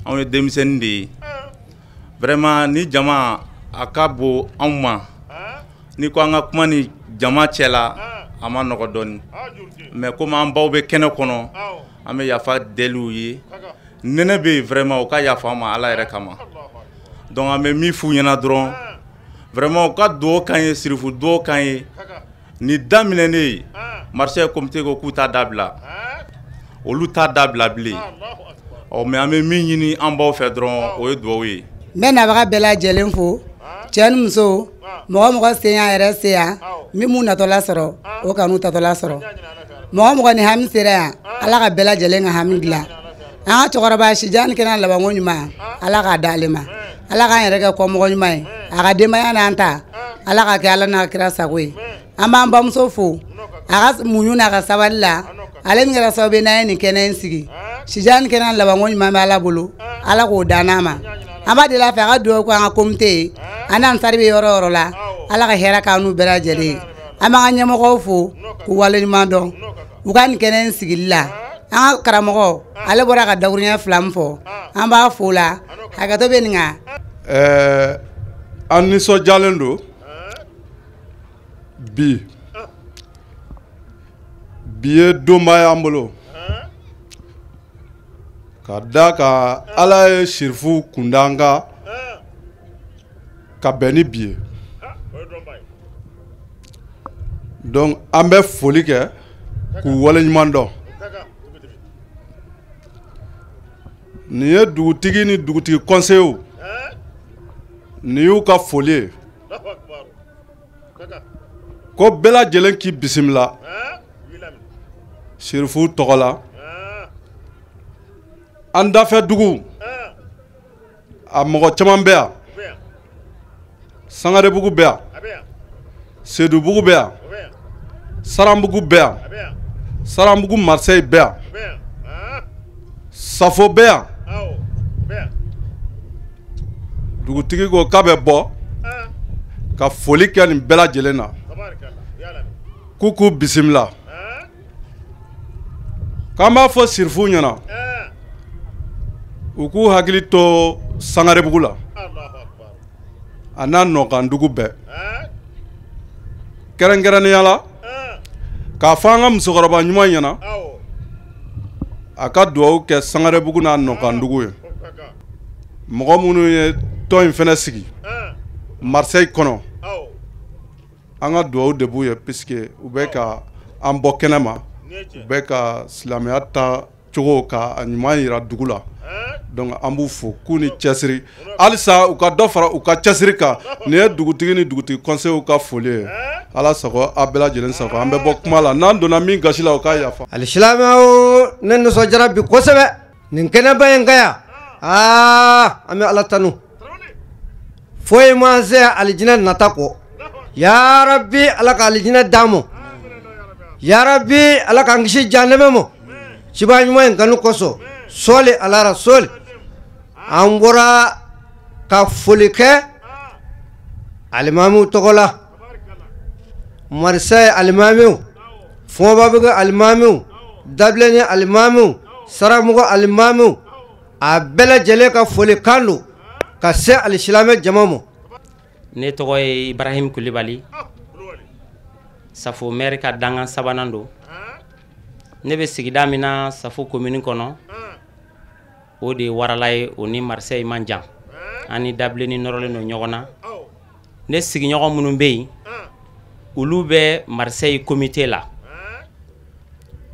Anw ye denmisɛnnin de ye, vraiment ni jama a ka bon anw ma. Ni ko an ka kuma ni jama cɛ la, a ma nɔgɔ dɔɔni, mais komi an baw bɛ kɛnɛ kɔnɔ, an bɛ yafa deli u ye. Nɛnɛ bɛ yen vraiment, u ka yafa an ma ala yɛrɛ kama. Donc an bɛ min f'u ɲɛna dɔrɔn, vraiment u ka dugawu k'an ye, sirifu dugawu k'an ye. Nin daminɛnen ye, marché comité ko k'u t'a dabila, olu t'a dabila bilen. Ɔ mais an bɛ min ɲini an baw fɛ dɔrɔn, o ye dugawu ye. N bɛ nabaga bɛɛ lajɛlen fo, cɛ ni muso, mɔgɔ mɔgɔ se yan yɛrɛ se yan, min m'u natɔla sɔrɔ o kan'u tatɔla sɔrɔ. Mɔgɔ mɔgɔ ni hami sera yan, ala ka bɛɛ lajɛlen ka hami dilan. An ka cɛkɔrɔba sijan ni kɛnɛ labanko ɲuman, ala k'a d'ale ma, ala k'an yɛrɛ kɛ kɔmɔgɔ ɲuman ye, a ka denbaya n'an ta, ala ka kɛ ala n'a kira sago ye. An b'an bamuso fo a ka muɲu n'a ka sabali la, ale min kɛra sababu ye n'an ye nin kɛnɛ in sigi. Sijan ni kɛnɛ labanko ɲuman bɛ ala bolo, ala k'o dan n'a ma. An b'a deli a fɛ a ka dugawu kɛ an ka comité ye, an n'an sari bɛ yɔrɔ yɔrɔ la, ala ka hɛrɛ k'an n'u bɛɛ lajɛlen ye. An b'an ka ɲɛmɔgɔw fo k'u waleɲuman dɔn. U ka nin kɛnɛ in sigili la. An ka karamɔgɔ ale bɔra ka dakuruɲɛ 2 min fɔ, an b'a fo la. Hakɛto bɛ nin kan. An nisɔndiyalen don bi. Bi ye donba y'an bolo. Ka da ka Ala ye sirifu kunda an kan ka bɛn ni bi ye. Donc an bɛ foli kɛ k'u waleɲuman dɔn. Nin ye dugutigi ni dugutigi conseil nin y'u ka foli ye. Ko bɛɛ lajɛlen k'i bisimila sirifu tɔgɔ la. An dafɛ dugu a mɔgɔ caman bɛ yan. Sangarebugu bɛ yan, Sedubugu bɛ yan, Saranbugu bɛ yan, Saranbugu Marseille bɛ yan, Safo bɛ yan. Dugutigi ko k'a bɛ bɔ ka foli kɛ nin bɛɛ lajɛlen na, k'u k'u bisimila. K'an b'a fɔ sirifu ɲɛna u k'u hakili to Sangarebugu la a n'a nɔkandugu bɛɛ, kɛrɛnkɛrɛnnenya la k'a fɔ an ka musokɔrɔba ɲuman ɲɛna a ka dugawu kɛ Sangarebugu n'a nɔkandugu ye. Mɔgɔ minnu ye tɔn in fɛnɛ sigi Marseille kɔnɔ, an ka dugawu de b'u ye puisque u bɛ ka an bɔ kɛnɛ ma, u bɛ ka silamɛya ta cogo ka a ɲuman yira dugu la. Donc an b'u fo k'u ni cɛsiri, halisa u ka dɔ fara u ka cɛsiri kan. Nin ye dugutigi ni dugutigi conseil ka foli ye. Ala sago a bɛɛ lajɛlen sago. An bɛ bɔ kuma la, n'an donna min gasi la o k'a yafa. Alisilamɛw, ne nisɔndiyara bi kosɛbɛ nin kɛnɛba in kan yan. Aa, an bɛ Ala tanu. Foyi ma se alijinɛ nata kɔ. Yarabi Ala ka alijinɛ d'an ma. Yarabi Ala k'an kisi jahanama ma. Ciba ɲuman in kanu kosɔn. Sɔli ala rasuli. An bɔra ka foli kɛ alimamiw tɔgɔ la. Marseille alimamiw, Fɔnbabugu alimamiw, Dabilenni alimamiw, Saramɔgɔ alimamiw, a bɛɛ lajɛlen ka foli kan don ka se alisilamɛ jama ma. Ne tɔgɔ ye Ibrahim Kulibali. Safo maire ka dangan sabanan don. Ne bɛ sigida min na Safo commune kɔnɔ, o de ye Warala ye, o ni Marseille man jan. An ni Dabilenni nɔrɔlen don ɲɔgɔn na. Ne sigiɲɔgɔn minnu bɛ yen, olu bɛ Marseille comité la.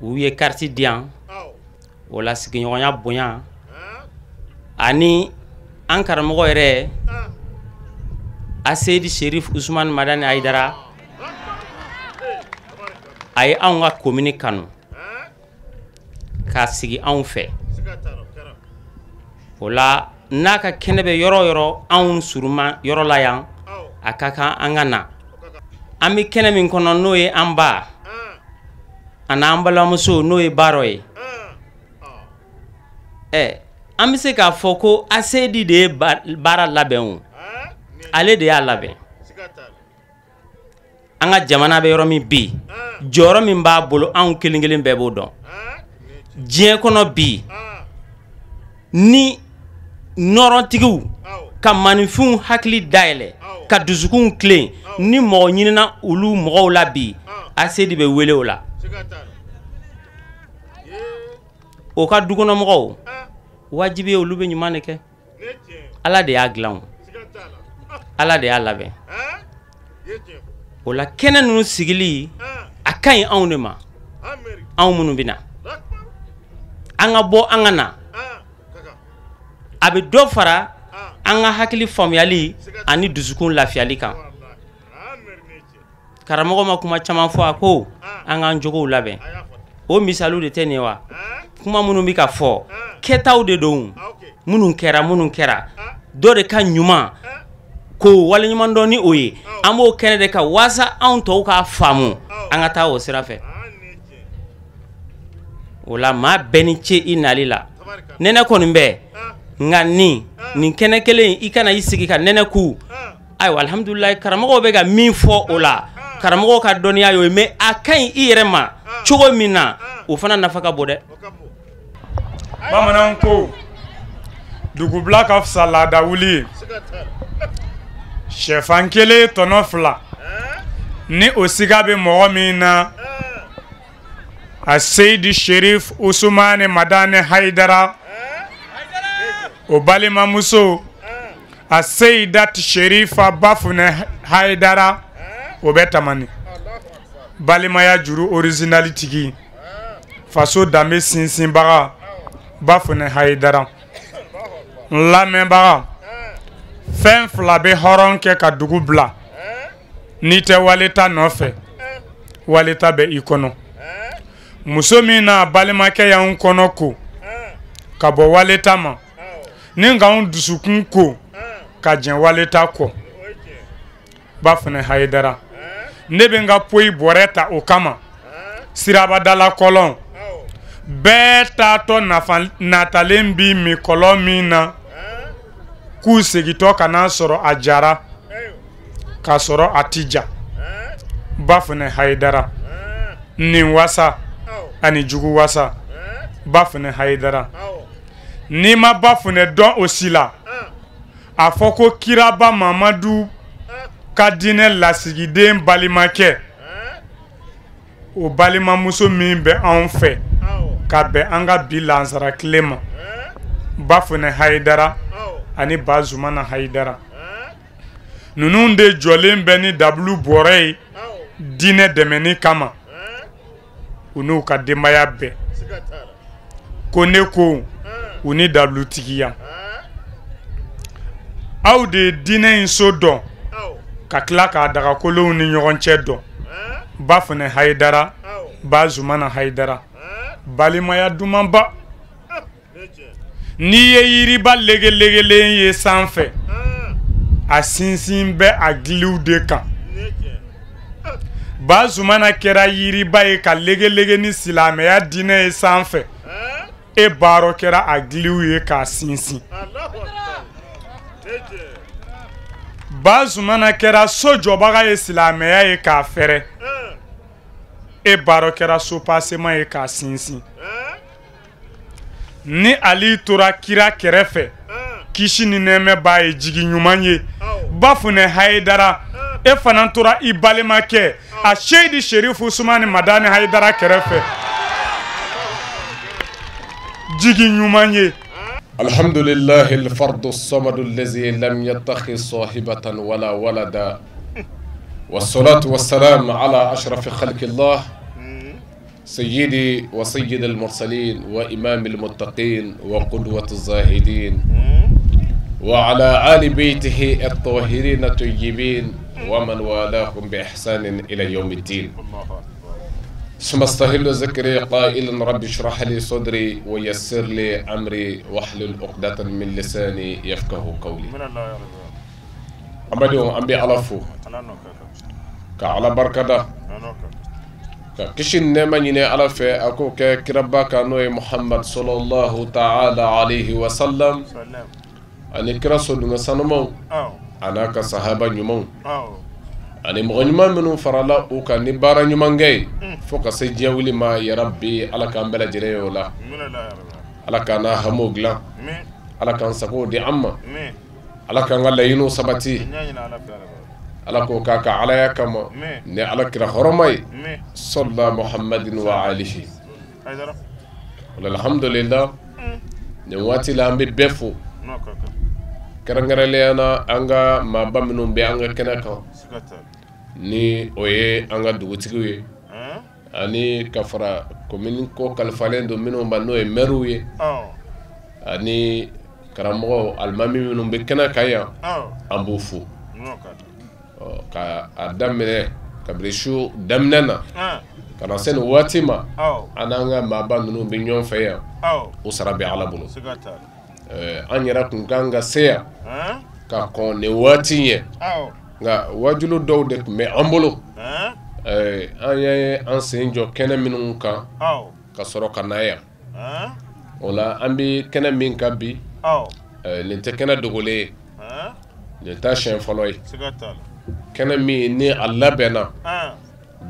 U ye carte di yan. O la sigiɲɔgɔnya bonya ani an karamɔgɔ yɛrɛ Aseyidi Sherif Usumani Madani Hayidara, a ye anw ka commune kanu k'a sigi anw fɛ. O la n'a ka kɛnɛ bɛ yɔrɔ o yɔrɔ anw surunman yɔrɔ la yan, a ka kan an ka na. An bɛ kɛnɛ min kɔnɔ n'o ye an ba a n'an balimamuso n'o ye Baarɔ ye. An bɛ se k'a fɔ ko Aseyidi de ye baara labɛn o, ale de y'a labɛn. An ka jamana bɛ yɔrɔ min bi, jɔyɔrɔ min b'a bolo anw kelen kelen bɛɛ b'o dɔn. Diɲɛ kɔnɔ bi, ni nɔrɔtigiw ka maninfinw hakili dayɛlɛ ka dusukunw tilen, ni mɔgɔ ɲinina olu mɔgɔw la bi, Aseyidi bɛ wele o la. O ka dukɔnɔmɔgɔw wajibi ye olu bɛ ɲuman de kɛ. Ala de y'a dilan o, Ala de y'a labɛn. O la kɛnɛ ninnu sigili a ka ɲi anw de ma, anw minnu bɛ na. An ka bɔ an ka na, a bɛ dɔ fara an ka hakili faamuyali ani dusukun lafiyali kan. Karamɔgɔ ma kuma caman fɔ, a ko an k'an jogow labɛn. O misaliw de tɛ nin ye wa? Kuma minnu bɛ ka fɔ, kɛtaw de don, minnu kɛra dɔ de ka ɲuman k'o waleɲuman dɔn ni o ye. An b'o kɛnɛ de kan walasa anw tɔw k'a faamu, an ka taa o sira fɛ. O la maa bɛɛ ni ce i nali la. Nɛnɛ kɔni bɛ, nka nin kɛnɛ kelen i kana i sigi ka nɛnɛ ku. Ayiwa, alihamudulilayi, karamɔgɔw bɛ ka min fɔ o la, karamɔgɔw ka dɔnniya y'o ye, mais a ka ɲi i yɛrɛ ma. cogo min na o fana nafa ka bon dɛ. Bamananw ko dugubila ka fisa laada wuli ye. Sɛfan kelen tɔnɔ 2 ni o siga bɛ mɔgɔ min na, a Seyidi Sherif Usumani Madani Hayidara, o balimamuso a Seyidat Sherifa Bafunɛ Hayidara, o bɛ Tamani. Balimaya juru original tigi, faso danbe sinsinbaga Bafunɛ Hayidara. N lamɛnbaga, fɛn 2 bɛ hɔrɔn kɛ ka dugu bila n'i tɛ waleta nɔfɛ, waleta bɛ i kɔnɔ. Muso min n'a balimakɛ y'anw kɔnɔ ko ka bɔ waleta ma, ni k'anw dusukun ko ka jɛn waleta kɔ. Bafunɛ Hayidara, ne bɛ n ka poyi bɔrɛ ta o kama. Sirabadala kɔlɔn bɛɛ taatɔ natalen bi min kɔlɔn min na, k'u segintɔ ka n'a sɔrɔ a jara k'a sɔrɔ a ti ja. Bafunɛ Hayidara, nin wasa ani jugu wasa. Bafunɛ Hayidara, n'i ma Bafunɛ dɔn o si la, a fɔ ko kiraba Mamadu ka diinɛ lasigiden balimakɛ, o balimamuso min bɛ anw fɛ ka bɛn an ka bi lansara tile ma, Bafunɛ Hayidara ani Bazumana Hayidara, ninnu de jɔlen bɛ ni dabulu bɔrɛ ye diinɛ dɛmɛni kama, u n'u ka denbaya bɛɛ. Ko ne ko u ni dabulutigiya, aw de ye diinɛ in so dɔn ka tila k'a dagakolonw ni ɲɔgɔn cɛ dɔn. Bafunɛ Hayidara, Bazumana Hayidara, balimaya dumanba. N'i ye yiriba legelegelen ye sanfɛ, a sinsin bɛ a giliw de kan. Bazumana kɛra yiriba ye ka legelege ni silamɛya diinɛ ye sanfɛ, e baaro kɛra a giliw ye k'a sinsin. Bazumana kɛra so jɔbaga ye silamɛya ye k'a fɛrɛ, e baaro kɛra so pasema ye k'a sinsin. Ni Ali tora kira kɛrɛfɛ, kisi ni nɛɛmɛ b'a ye, jigi ɲuman ye. Bafunɛ Hayidara, e fana tora i balimakɛ a Seyidi Sherif Usumani Madani Hayidara kɛrɛfɛ, jigi ɲuman ye. Alhamdulillahi al-fardu as-samadu allazi lam yattakhidh sahibatan wala walada, wassalatu wassalamu ala ashrafi khalqillah سيدي وسيد المرسلين وإمام المتقين وقدوة الزاهدين وعلى آل بيته الطاهرين الطيبين ومن والاهم بإحسان إلى يوم الدين. ثم استهل ذكري قائلا رب اشرح لي صدري ويسر لي أمري واحلل عقدة من لساني يفقه قولي. أمبدو أمبي على فو كعلى بركة ka kisi nɛɛma ɲini Ala fɛ a k'o kɛ kiraba kan n'o ye Muhamad sallallahu ta'ala alayhi wa sallam ani kira sodenw sanumanw a n'a ka sahaba ɲumanw ani mɔgɔ ɲuman minnu farala u kan ni baara ɲumankɛ ye fo ka se diɲɛ wuli ma. Ya Rabbi, Ala k'an bɛɛ lajɛlen ye o la. Ala k'an n'a hamiw dilan, Ala k'an sagow di an ma, Ala k'an ka laɲiniw sabati, Ala k'o k'a ka alaya kama ni Ala kira hɔrɔma ye sɔlila Muhammadin wa alihi. Alhamdulillah, nin waati la an bɛ bɛɛ fo, kɛrɛnkɛrɛnnenya na an ka maaba minnu bɛ an ka kɛnɛ kan, ni o ye an ka dugutigiw ye, ani ka fara commune ko kalifalen don minnu ma n'o ye maires ye, ani karamɔgɔw alimami minnu bɛ kɛnɛ kan yan, an b'u fo. Ka a daminɛ kabini su daminɛ na ka na se nin waati ma, an n'an ka maaba ninnu bɛ ɲɔgɔn fɛ yan, o sara bɛ Ala bolo. An yɛrɛ tun kan ka se yan ka kɔn nin waati ɲɛ, nka wajulu dɔw de tun bɛ an bolo, an ye an sen jɔ kɛnɛ minnu kan ka sɔrɔ ka na yan. O la an bɛ kɛnɛ min kan bi, nin tɛ kɛnɛ dogolen ye, nin t'a siɲɛ fɔlɔ ye. Kɛnɛ min ni a labɛnna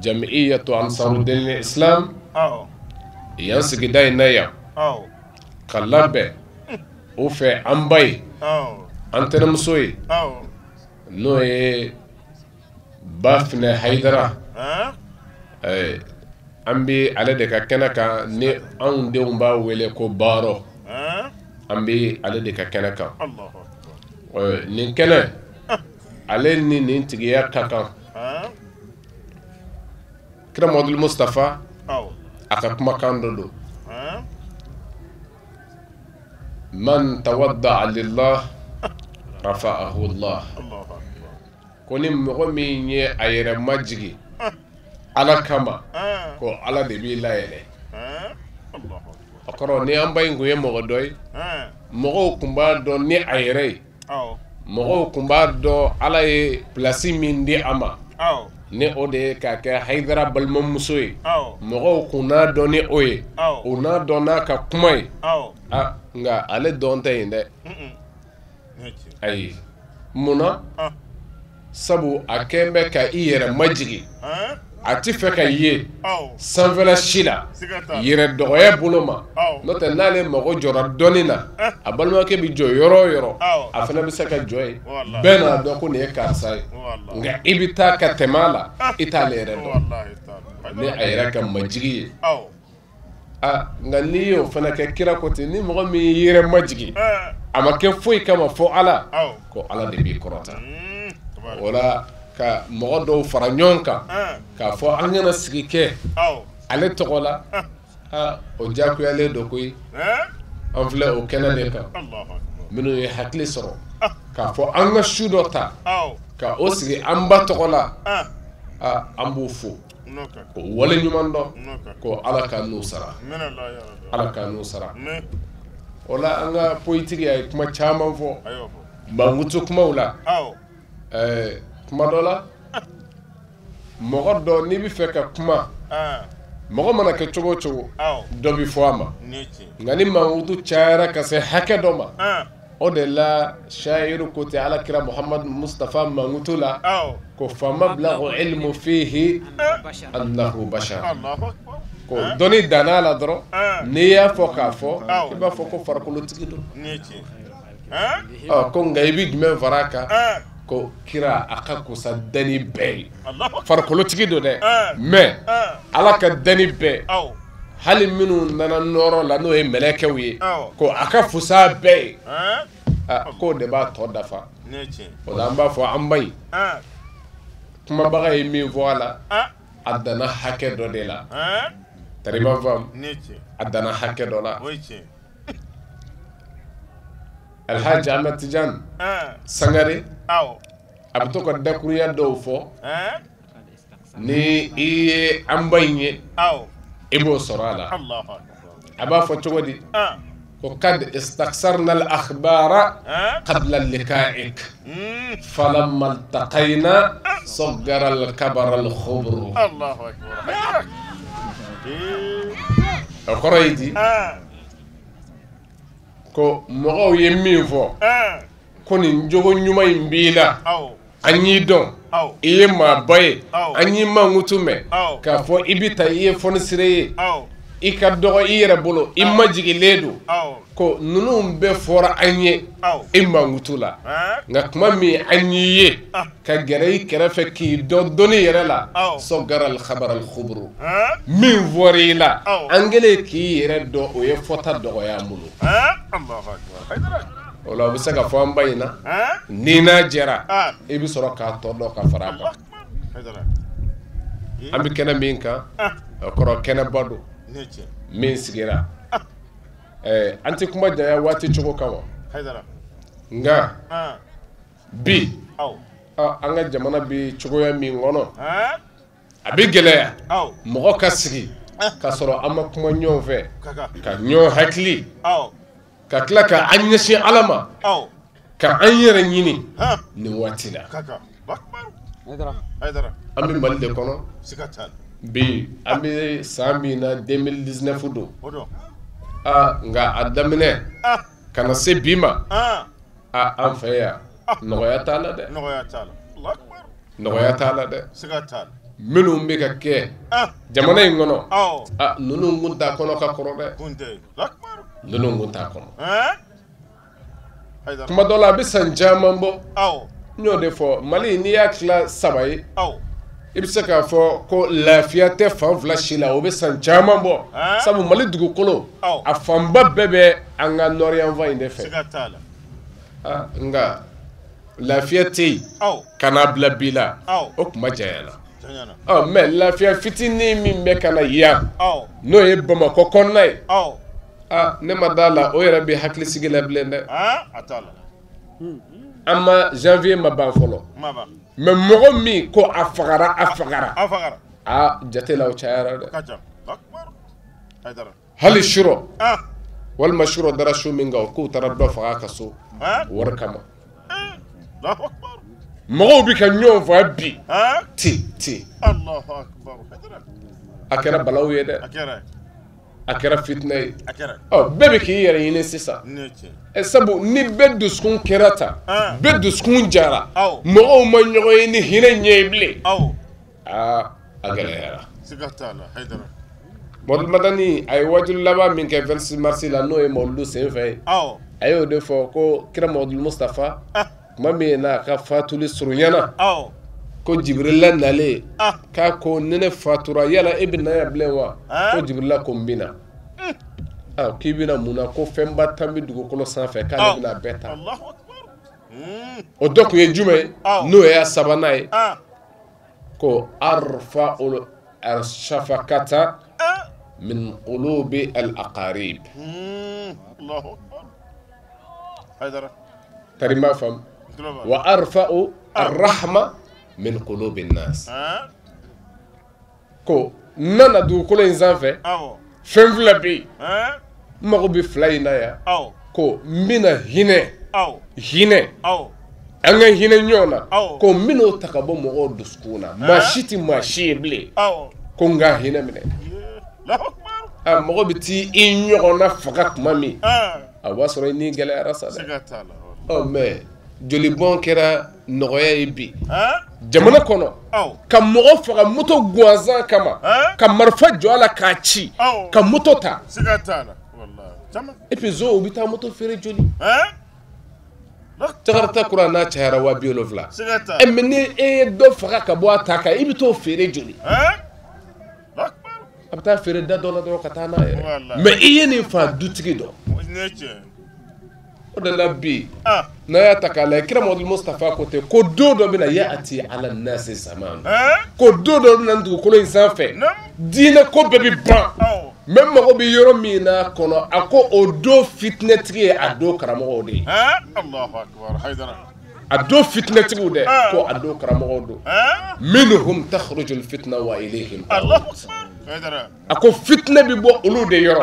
Jamiyatu Ansarudin Islam Yan sigida in na yan ka labɛn o fɛ an ba ye, an tɛnɛmuso ye, n'o ye Bafinɛ Hayidara. An bɛ ale de ka kɛnɛ kan, ni anw denw b'a wele ko Baarɔ. An bɛ ale de ka kɛnɛ kan. Nin kɛnɛ ale ni nin tigiya ka kan. Kira Muhamadu Mustafa a ka kumakan dɔ don. Man tawadda'a lillah rafa'ahu Allah. Ko ni mɔgɔ min ye a yɛrɛ majigin Ala kama, ko Ala de b'i layɛlɛ. O kɔrɔ ni an ba in kun ye mɔgɔ dɔ ye, mɔgɔw kun b'a dɔn ni a yɛrɛ ye, mɔgɔw kun b'a dɔn Ala ye place min di a ma, ni o de ye k'a kɛ Hayidara balimamuso ye, mɔgɔw kun n'a dɔn ni o ye, u n'a dɔn n'a ka kuma ye. Nka ale dɔn tɛ yen dɛ. Ayi, munna? Sabu a kɛn bɛ ka i yɛrɛ majigin, a ti fɛ ka ye sanfɛla si la yɛrɛ dɔgɔya bolo ma. N'o tɛ n'ale mago jɔra dɔnni na, a balimakɛ bɛ jɔ yɔrɔ o yɔrɔ, a fana bɛ se ka jɔ yen, bɛɛ n'a dɔn ko nin ye karisa ye. Nka i bɛ taa ka tɛmɛ a la, i t'ale yɛrɛ dɔn ni a yɛrɛ ka majigi ye. Nka n'i y'o fana kɛ, kira ko ten, ni mɔgɔ min y'i yɛrɛ majigin, a ma kɛ foyi kama fo Ala, ko Ala de b'i kɔrɔta. O la ka mɔgɔ dɔw fara ɲɔgɔn kan k'a fɔ an kana sigi kɛ ale tɔgɔ la, o diyagoyalen don koyi. An filɛ o kɛnɛ de kan, minnu ye hakili sɔrɔ k'a fɔ an ka su dɔ ta ka o sigi an ba tɔgɔ la, an b'o fo k'o wale ɲuman dɔn, ko Ala ka n'u sara, Ala ka n'u sara. O la an ka politiki a ye kuma caman fɔ mankutu kumaw la. Kuma dɔ la, mɔgɔ dɔ n'i bɛ fɛ ka kuma, mɔgɔ mana kɛ cogo o cogo, dɔ bɛ fɔ a ma. Nka ni mankutu cayara ka se hakɛ dɔ ma, o de la shayiru ko tɛ Ala kira Muhamadu Mustafa mankutu la, ko famablagu ilmu fihi annahu bashar. Ko dɔnni danna a la dɔrɔn, n'i y'a fɔ k'a fɔ, i b'a fɔ ko farikolotigi don. Ko nka i bɛ jumɛn fara a kan? Ko kira a ka kusa dani bɛɛ ye. Farikolotigi don dɛ, mais Ala ka dani bɛɛ, hali minnu nana nɔɔrɔ la n'o ye mɛlɛkɛw ye, ko a ka fusa bɛɛ ye, k'o de b'a tɔ dafa. O la an b'a fɔ an ba in kumabaga ye min fɔ a la, a danna hakɛ dɔ de la. Tari b'a faamu, a danna hakɛ dɔ la. Alhaji Ahmed Tidiane Sangare, a bɛ to ka dakurunya dɔw fɔ, ni i ye an ba in ye, i b'o sɔrɔ a la. A b'a fɔ cogo di? Ko kad istaksarna al-akhbara qabla liqa'ik falamma iltaqayna saggara al-kabara al-khubru. O kɔrɔ ye di? Ko mɔgɔw ye min fɔ, ko nin jogo ɲuman in b'i la, an y'i dɔn, i ye maaba ye, an y'i mankutu mɛn k'a fɔ i bɛ taa, i ye fɔnisire ye, i ka dɔgɔ i yɛrɛ bolo, i majigilen don, ko ninnu bɛɛ fɔra an ye i mankutu la. Nka kuma min an y'i ye ka gɛrɛ i kɛrɛfɛ k'i dɔn dɔnni yɛrɛ la, sɔgara al-khabara al-khubru, min fɔra i la, an kɛlen k'i yɛrɛ dɔn, o ye fɔta dɔgɔya an bolo. O la o bɛ se ka fɔ an ba in na, ni n'a jɛra, i bɛ sɔrɔ k'a tɔ dɔn ka fara a kan. An bɛ kɛnɛ min kan, o kɔrɔ kɛnɛba don min sigira. An tɛ kuma janya waati cogo kama, nka bi an ka jamana bɛ cogoya min kɔnɔ, a bɛ gɛlɛya mɔgɔ ka sigi k'a sɔrɔ an ma kuma ɲɔgɔn fɛ, ka ɲɔgɔn hakili, ka tila ka an ɲɛsin Ala ma, ka an yɛrɛ ɲini nin waati la. An bɛ Mali de kɔnɔ bi, an bɛ san min na 2019 don. Nka a daminɛ ka na se bi ma, an fɛ yan nɔgɔya t'a la dɛ, nɔgɔya t'a la dɛ. Minnu bɛ ka kɛ jamana in kɔnɔ, a ninnu kun t'a kɔnɔ ka kɔrɔ dɛ, ninnu kun t'a kɔnɔ. Tuma dɔ la a bɛ san caman bɔ, n y'o de fɔ, Mali n'i y'a tila saba ye, i bɛ se k'a fɔ ko lafiya tɛ fan fila si la, o bɛ san caman bɔ, sabu Mali dugukolo a fanba bɛɛ bɛ an ka nord yanfan in de fɛ. Nka lafiya tɛ yen ka n'a bila bi la, o kuma janyana. Mais lafiya fitinin min bɛ ka na yan, n'o ye Bamakɔ kɔnɔna ye, ne ma d'a la o yɛrɛ bɛ hakilisigi la bilen dɛ. An ma janvier ma ban fɔlɔ, mais mɔgɔ min ko a fagara a fagara, aa jate la o cayara dɛ. Hali surɔ, walima surɔ dara su min kan, k'u taara dɔ faga a ka so wari kama. Mɔgɔw bɛ ka ɲɔgɔn faga bi ten ten. A kɛra balawu ye dɛ, a kɛra fitinɛ ye. Bɛɛ bɛ k'i yɛrɛ ɲini sisan. Sabu ni bɛɛ dusukun kɛra tan, bɛɛ dusukun jara, mɔgɔw ma ɲɔgɔn ye ni hinɛ ɲɛ ye bilen. Aa a gɛlɛyara. Mɔdu Madani a ye wajulu laban min kɛ 26 mars la, n'o ye Mawuludu senfɛ ye, a y'o de fɔ ko kira Mɔhamadu Mustafa tuma min n'a ka fatuli surunyana, ko Jibirila nalen k'a ko ni ne fatura yala e bɛ na yan bilen wa? Ko Jibirila ko n bɛ na. K'i bɛna mun na? Ko fɛnba tan bɛ dugukolo sanfɛ k'ale bɛna a bɛɛ ta. O dɔ tun ye jumɛn ye? N'o y'a sabanan ye, ko arfa'ul shafaqata min qulubi al aqarib. Tarima faamu. Wa arfa'u arrahma min qulubi nnas. Ko n nana dugukolo in sanfɛ, fɛn fila bɛ yen, n mago bɛ fila in na yan, ko n bɛna hinɛ, hinɛ, an ka hinɛ ɲɔgɔn na, ko n bɛn'o ta ka bɔ mɔgɔw dusukun na, maa si tɛ maa si ye bilen, ko n ka hinɛ minɛ. Mɔgɔ bɛ t'i i ɲɔgɔnna faga tuma min, a b'a sɔrɔ i ni gɛlɛyara sa dɛ. Mais jolibɔn kɛra nɔgɔya ye bi jamana kɔnɔ, ka mɔgɔ faga moto gansan kama, ka marifa jɔ a la k'a ci, ka moto ta. Et puis zo u bɛ taa moto feere joli? Jakarta kura n'a cayara 70,000. Mais ni e ye dɔ faga ka bɔ a ta kan, i bɛ t'o feere joli? A bɛ taa feere da dɔ la dɔrɔn ka taa n'a yɛrɛ. Mais i ye nin fa dutigi dɔn. O de la bi n'a y'a ta k'a lajɛ, kira Mɔhamadu Mustafa ko ten ko don dɔ bɛna ya'ati ala nasi zaman, ko don dɔ bɛna dugukolo in sanfɛ, diinɛ ko bɛɛ bɛ ban. Mais n mago bɛ yɔrɔ min na kɔnɔ, a ko o don fitinɛtigi ye a don karamɔgɔw de ye. A don fitinɛtigiw dɛ, ko a don karamɔgɔw don. Minhum takhrujul fitna wa ilayhim. A ko fitinɛ bɛ bɔ olu de yɔrɔ.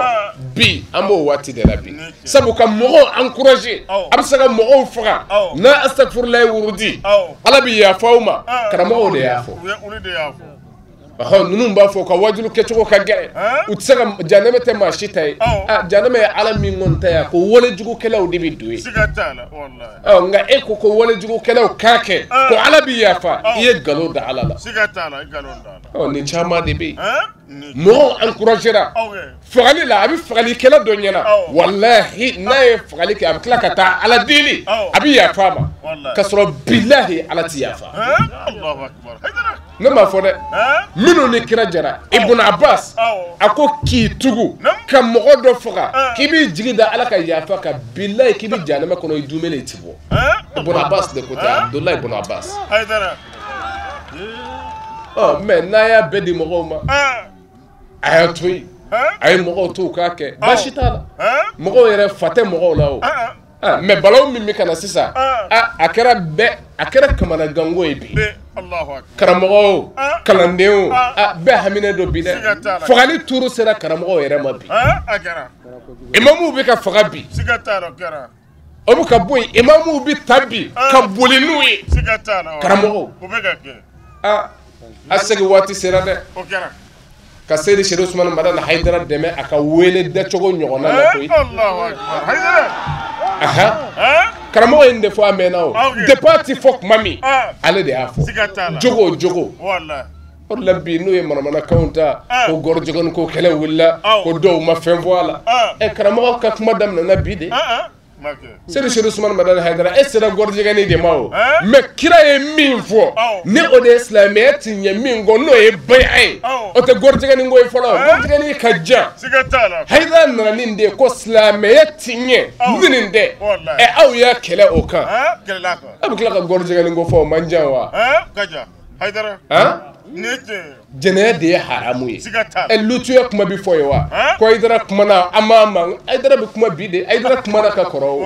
Bi an b'o waati de la bi, sabu ka mɔgɔw encourager, a bɛ se ka mɔgɔw faga n'a astagfirulayi wurudi, Ala bɛ yafa aw ma, karamɔgɔw de y'a fɔ. Ninnu b'a fɔ ka wajulu kɛcogo ka gɛlɛn, u tɛ se ka janɛmɛ tɛ maa si ta ye. Janɛmɛ ye Ala min kɔni ta ye, a ko walejugukɛlaw de bɛ don yen. Nka e ko walejugukɛlaw k'a kɛ, ko Ala bɛ yafa, i ye nkalon da Ala la. Nin caman de bɛ yen, mɔgɔw encouragera fagali la, a bɛ fagalikɛla dɔ ɲɛna, walahi n'a ye fagali kɛ, a bɛ tila ka taa Ala deli, a bɛ yafa a ma, k'a sɔrɔ bilahi Ala tɛ yafa. Ne m'a fɔ dɛ, minnu ni kira jara, Ibn Abbas a ko k'i tugu ka mɔgɔ dɔ faga, k'i b'i jigi da Ala ka yafa kan, bilahi k'i bɛ jahanama kɔnɔ i dumɛn i ti bɔ. Ibn Abbas de ko ten, Abdulayi Ibn Abbas. Mais n'a y'a bɛɛ di mɔgɔw ma, a y'a to yen, a ye mɔgɔw to u k'a kɛ, baasi t'a la. Mɔgɔw yɛrɛ fa tɛ mɔgɔw la o. Mais balawu min bɛ ka na sisan, a kɛra bɛɛ, a kɛra kamanaganko ye bi. Karamɔgɔ o, kalanden o, bɛɛ haminen don bi dɛ. Fagali tuuru sera karamɔgɔw yɛrɛ ma bi. Imamuw bɛ ka faga bi. O bɛ ka bɔ yen, imamuw bɛ ta bi ka boli n'u ye. Karamɔgɔw, a segin waati sera dɛ. Ka Seyidi Serifu Usumani Madani Hayidara dɛmɛ a ka wele dacogo ɲɔgɔnna na koyi. Karamɔgɔ in de fɔ a mɛnna o. Depuis a ti fɔ tuma min, ale de y'a fɔ. Jogo o jogo. O de la bi n'u ye manamanakanw ta ko gɔrɔjɔgɔni ko kɛlɛ wulila ko dɔw ma fɛn fɔ a la. Ɛ karamɔgɔ ka kuma daminɛna bi de. Seyidi Chérif Ousmane Madani Haidara e sera gɔrɔjɛgɛni de ma o mais kira ye min fɔ ni o de ye silamɛya ti ɲɛ min kɔ n'o ye baya ye o tɛ gɔrɔjɛgɛni ko ye fɔlɔ gɔrɔjɛgɛni ka jan. Haidara nana nin de ye ko silamɛya ti ɲɛ ni nin tɛ. Ɛ aw y'a kɛlɛ o kan a bɛ tila ka gɔrɔjɛgɛni ko fɔ o man jan wa? Jɛnɛya de ye haramu ye. Ɛ lutuya kuma bɛ fɔ ye wa? Ko Haidara kumana an m'a ma Haidara bɛ kuma bi de Haidara kumana ka kɔrɔ o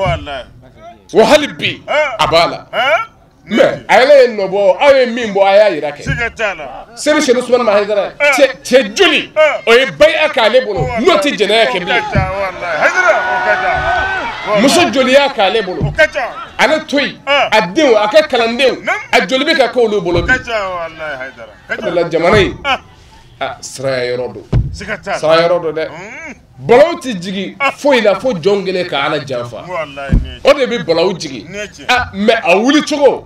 wa hali bi a b'a la mais a yɛrɛ ye nɔ bɔ aw ye min bɔ a y'a yira kɛ. Seyidi Chérif Ousmane Haidara cɛ joli o ye baya k'ale bolo n'o tɛ jɛnɛya kɛ bilen. Muso joli y'a k'ale bolo ale to yen a denw a ka kalandenw a joli bɛ ka k'olu bolo bi. O de la jamana in a siranya yɔrɔ don siranya yɔrɔ don dɛ. Balawu tɛ jigin foyi la fo jɔn kelen ka Ala janfa o de bɛ balawu jigin. Mais a wuli cogo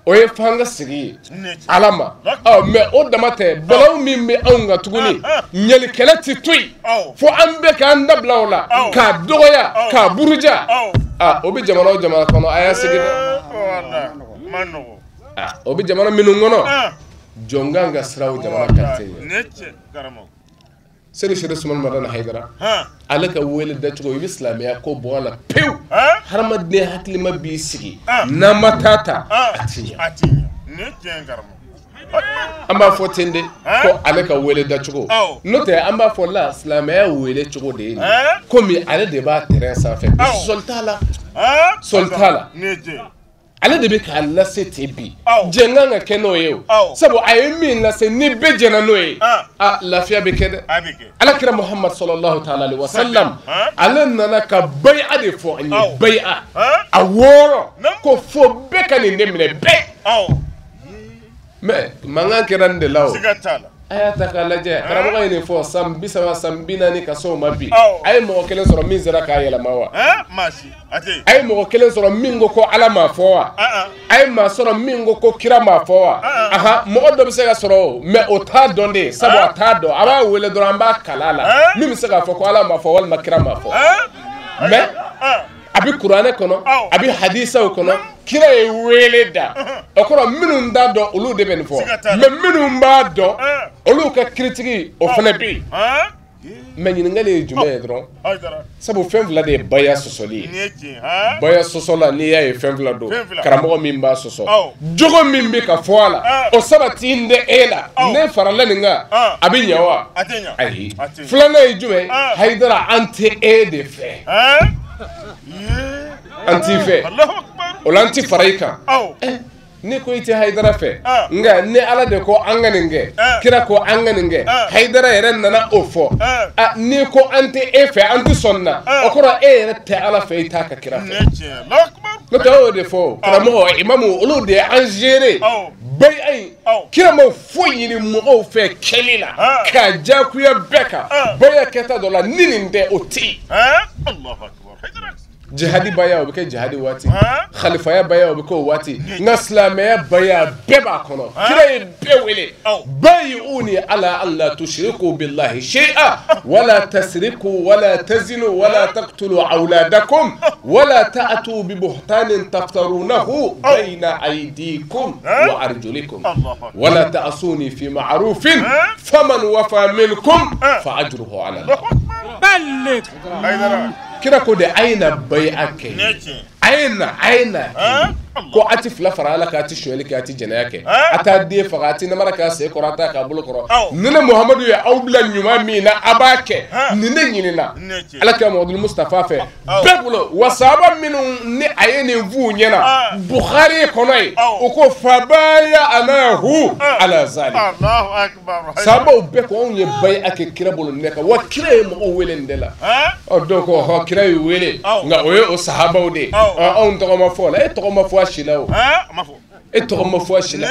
o ye f'an ka sigi ye Ala ma. Mais o dama tɛ balawu min bɛ anw kan tuguni ɲɛlikɛlɛ tɛ to yen fo an bɛɛ k'an dabila o la k'a dɔgɔya k'a buruja. O bɛ jamana o jamana kɔnɔ a y'a sigi dɛ. O bɛ jamana minnu kɔnɔ jɔn kan ka siran o jamana qualité ɲɛ. Seyidi Chérif Ousmane Madani Haidara ale ka wele dacogo i bɛ silamɛya ko bɔ a la pewu. Hadamaden hakilima b'i sigi n'an ma taa ta a ti ɲɛ. An b'a fɔ ten de ko ale ka wele dacogo n'o tɛ an b'a fɔ la silamɛya wele cogo de ye nin komi ale de b'a terrain sanfɛ sɔli t'a la sɔli t'a la. Ale de bɛ k'a lase ten bi jɛn kan ka kɛ n'o ye o sabu a ye min lase ni bɛɛ jɛnna n'o ye a lafiya bɛ kɛ dɛ. Alakira Muhammad sallallahu ta'ala alaihi wa sallam ale nana ka baya de fɔ an ye baya a wɔɔrɔ ko fo bɛɛ ka nin de minɛ bɛɛ. Mais mankan kɛra nin de la o. A y'a ta k'a lajɛ karamɔgɔ ye nin fɔ san 30 san 40 ka s'o ma bi a ye mɔgɔ kelen sɔrɔ min sera k'a yɛlɛma wa? A ye mɔgɔ kelen sɔrɔ min ko ko Ala m'a fɔ wa? A ye maa sɔrɔ min ko ko kira m'a fɔ wa? Ahan mɔgɔ dɔ bɛ se ka sɔrɔ o mais o t'a dɔn de sabu a t'a dɔn a b'a wele dɔrɔn an b'a kala la min bɛ se k'a fɔ ko Ala m'a fɔ walima kira m'a fɔ mais a bɛ kuranɛ kɔnɔ a bɛ hadisaw kɔnɔ kira ye wele da o kɔrɔ minnu t'a dɔn olu de bɛ nin fɔ mais minnu b'a dɔn olu ka kiritigi o fana bɛ yen. Mais ɲininkali ye jumɛn ye dɔrɔn sabu fɛn fila de ye baya sɔsɔli ye. Baya sɔsɔ la n'i y'a ye fɛn fila don karamɔgɔ min b'a sɔsɔ jogo min bɛ ka fɔ a la o sabati in tɛ e la ne farala nin kan a bɛ ɲɛ wa? Ayi. Filanan ye jumɛn ye? Haidara an tɛ e de fɛ an t'i fɛ o la an tɛ fara i kan. Ni ko i tɛ Haidara fɛ nka ni Ala de ko an ka nin kɛ kira ko an ka nin kɛ Haidara yɛrɛ nana o fɔ n'i ko an tɛ e fɛ an tɛ sɔn na o kɔrɔ e yɛrɛ tɛ Ala fɛ i t'a ka kira fɛ. N'o tɛ o de fɔ karamɔgɔ imamu olu de ye an géré baya in kira ma foyi ɲini mɔgɔw fɛ kɛli la k'a diyagoya bɛɛ kan baya kɛta dɔ la ni nin tɛ o tɛ yen. Jihadi baya o bɛ kɛ jihadi waati khalifaya baya o bɛ k'o waati nka silamɛya baya bɛɛ b'a kɔnɔ kira ye bɛɛ wele bayi'uni ala alla tushriku billahi shay'a wala tasriku wala tazinu wala taqtulu awladakum wala ta'tu bi buhtanin taftarunahu bayna aydikum wa arjulikum wala ta'suni fi ma'rufin faman wafa minkum fa ajruhu ala Allah. Kira ko de a ye na baya kɛ a ye na a ye na ko a ti fila fara Ala kan a ti sonyali kɛ a ti jɛnɛya kɛ a t'a den faga a ti namara k'a sen kɔrɔ a t'a k'a bolo kɔrɔ ni ne Muhamadu ye aw bila ɲuman min na a b'a kɛ nin ne ɲinina Ala kira Muhamadu Mustafa fɛ bɛɛ bolo wa sahaba minnu ni a ye nin f'u ɲɛna Bukhari kɔnɔ yen o ko fabaya anahu ala zalik sahabaw bɛɛ ko anw ye baya kɛ kira bolo nin kan wa kira ye mɔgɔw wele nin de la. Ɔ dɔw ko hɔn kira y'u wele nka o ye o sahabaw de ye anw tɔgɔ ma fɔ o la e tɔgɔ ma fɔ a si la o e tɔgɔ ma fɔ a si la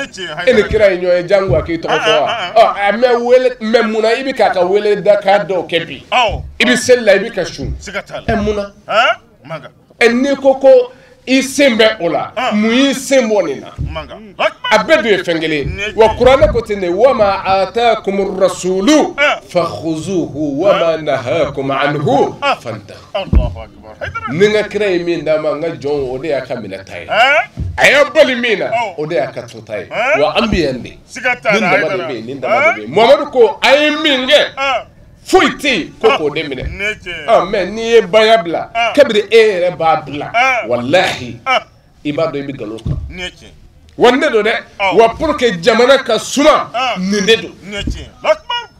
e ni kira ye ɲɔgɔn ye jango a k'i tɔgɔ fɔ wa ɔ mɛ wele mɛ munna i bɛ k'a ka wele da k'a dɔw kɛ bi i bɛ seli la i bɛ ka sun ɛ munna ɛ n'i ko ko i sen bɛ o la mun y'i sen bɔ nin na a bɛɛ dun ye fɛn kelen ye wa kuranɛ ko ten de wa ma ataakum rasulu fakhuzuhu wa ma nahakum anhu fantahu. Ni n ka kira ye min d'a ma n ka jɔnw o de y'a ka minɛta ye a y'a bali min na o de y'a ka tota ye wa an bɛ yan de nin dama de bɛ yen nin dama de bɛ yen Muhamadu ko a ye min kɛ foyi tɛ yen ko k'o de minɛ mɛ n'i ye baya bila kabini e yɛrɛ b'a bila walahi i b'a dɔn i bɛ nkalon kan wa nin de don dɛ wa pour que jamana ka suma nin de don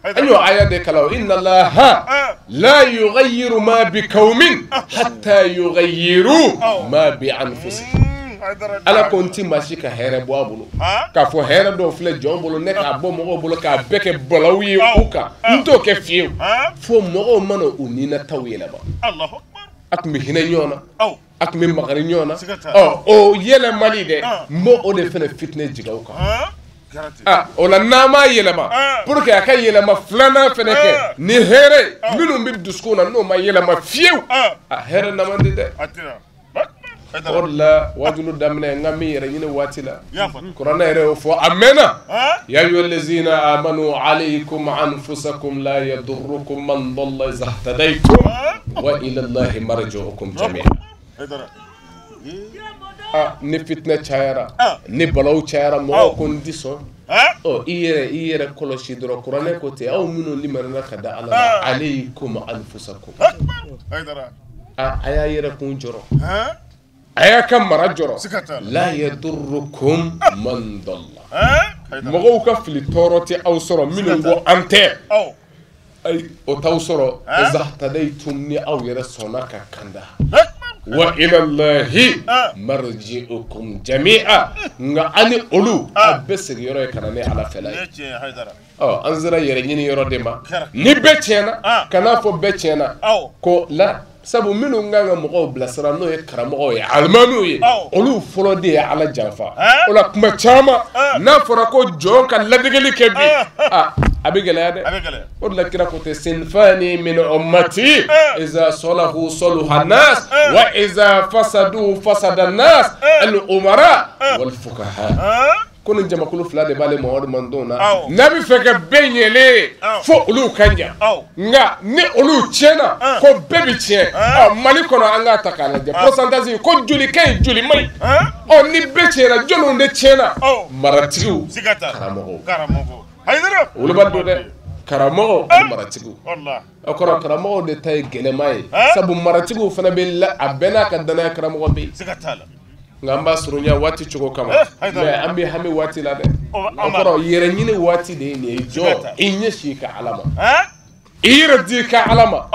an y'o aya de kalan inna Allaha la yughayyiru ma bi qawmin hatta yughayyiru ma bi anfusihim. Ala ko n ti maa si ka hɛrɛ bɔ a bolo k'a fɔ hɛrɛ dɔw filɛ jɔn bolo ne k'a bɔ mɔgɔw bolo k'a bɛɛ kɛ balawu ye u kan n t'o kɛ fiyewu fo mɔgɔw mana u ninataw yɛlɛma. A tun bɛ hinɛ ɲɔgɔn na a tun bɛ makari ɲɔgɔn na ɔ o yɛlɛmali dɛ n b'o o de fana fitinɛ jigin aw kan. O la n'an m'a yɛlɛma pour que a ka yɛlɛma filanan fana kɛ ni hɛrɛ minnu bɛ dusukun na n'o ma yɛlɛma fiyewu a hɛrɛ na man di dɛ. O de la wajulu daminɛ n ka min yɛrɛ ɲini waati la kuranɛ yɛrɛ y'o fɔ a mɛnna ya ayyuha allazina amanu alaykum anfusakum la yadurrukum man dalla iza ihtadaytum wa ila Allahi marji'ukum jami'a. Ni fitinɛ cayara ni balawu cayara mɔgɔw ko n ti sɔn ɔ i yɛrɛ kɔlɔsi dɔrɔn kuranɛ ko ten aw minnu limaniyana ka da Ala la alaykum anfusakum a y'a yɛrɛ kun jɔrɔ a y'a ka mara jɔrɔ la yadurrukum man dalla mɔgɔw ka fili tɔɔrɔ tɛ aw sɔrɔ minnu ko an tɛ ayi o t'aw sɔrɔ iza ihtadaytum ni aw yɛrɛ sɔnna ka kanda wa ila Allahi marji'ukum jami'a nka an ni olu a bɛɛ sigiyɔrɔ ye ka na ne Ala fɛla ye. Ɔ an sera yɛrɛ ɲini yɔrɔ de ma ni bɛɛ tiɲɛna kan'a fɔ bɛɛ tiɲɛna ko la sabu minnu kan ka mɔgɔw bilasira n'o ye karamɔgɔw ye alimamiw ye olu fɔlɔ de ye Ala janfa o la kuma caman n'a fɔra ko jɔn ka ladegeli kɛ bi a bɛ gɛlɛya dɛ o de la kira ko ten sinfani min ummati iza salahu saluha nas wa iza fasadu fasada nas al umara wal fuqaha. Ko nin jamakulu fila de b'ale Muhamadu mandon na n'a bɛ fɛ ka bɛɛ ɲɛlen fo olu ka ɲa nka ni olu tiɲɛna ko bɛɛ bɛ tiɲɛ Mali kɔnɔ an k'a ta k'a lajɛ pourcentage ko joli ka ɲi joli man ɲi ɔ ni bɛɛ tiɲɛna jɔnniw de tiɲɛna maratigiw karamɔgɔw olu b'a dɔn dɛ karamɔgɔw ani maratigiw o kɔrɔ karamɔgɔw de ta ye gɛlɛma ye sabu maratigiw fana bɛ la a bɛɛ n'a ka danaya karamɔgɔ bɛ yen. Nka an b'a surunya waati cogo kama mɛ an bɛ hami waati la dɛ o kɔrɔ yɛrɛ ɲini waati de ye nin ye jɔ i ɲɛsin i ka Ala ma i yɛrɛ di i ka Ala ma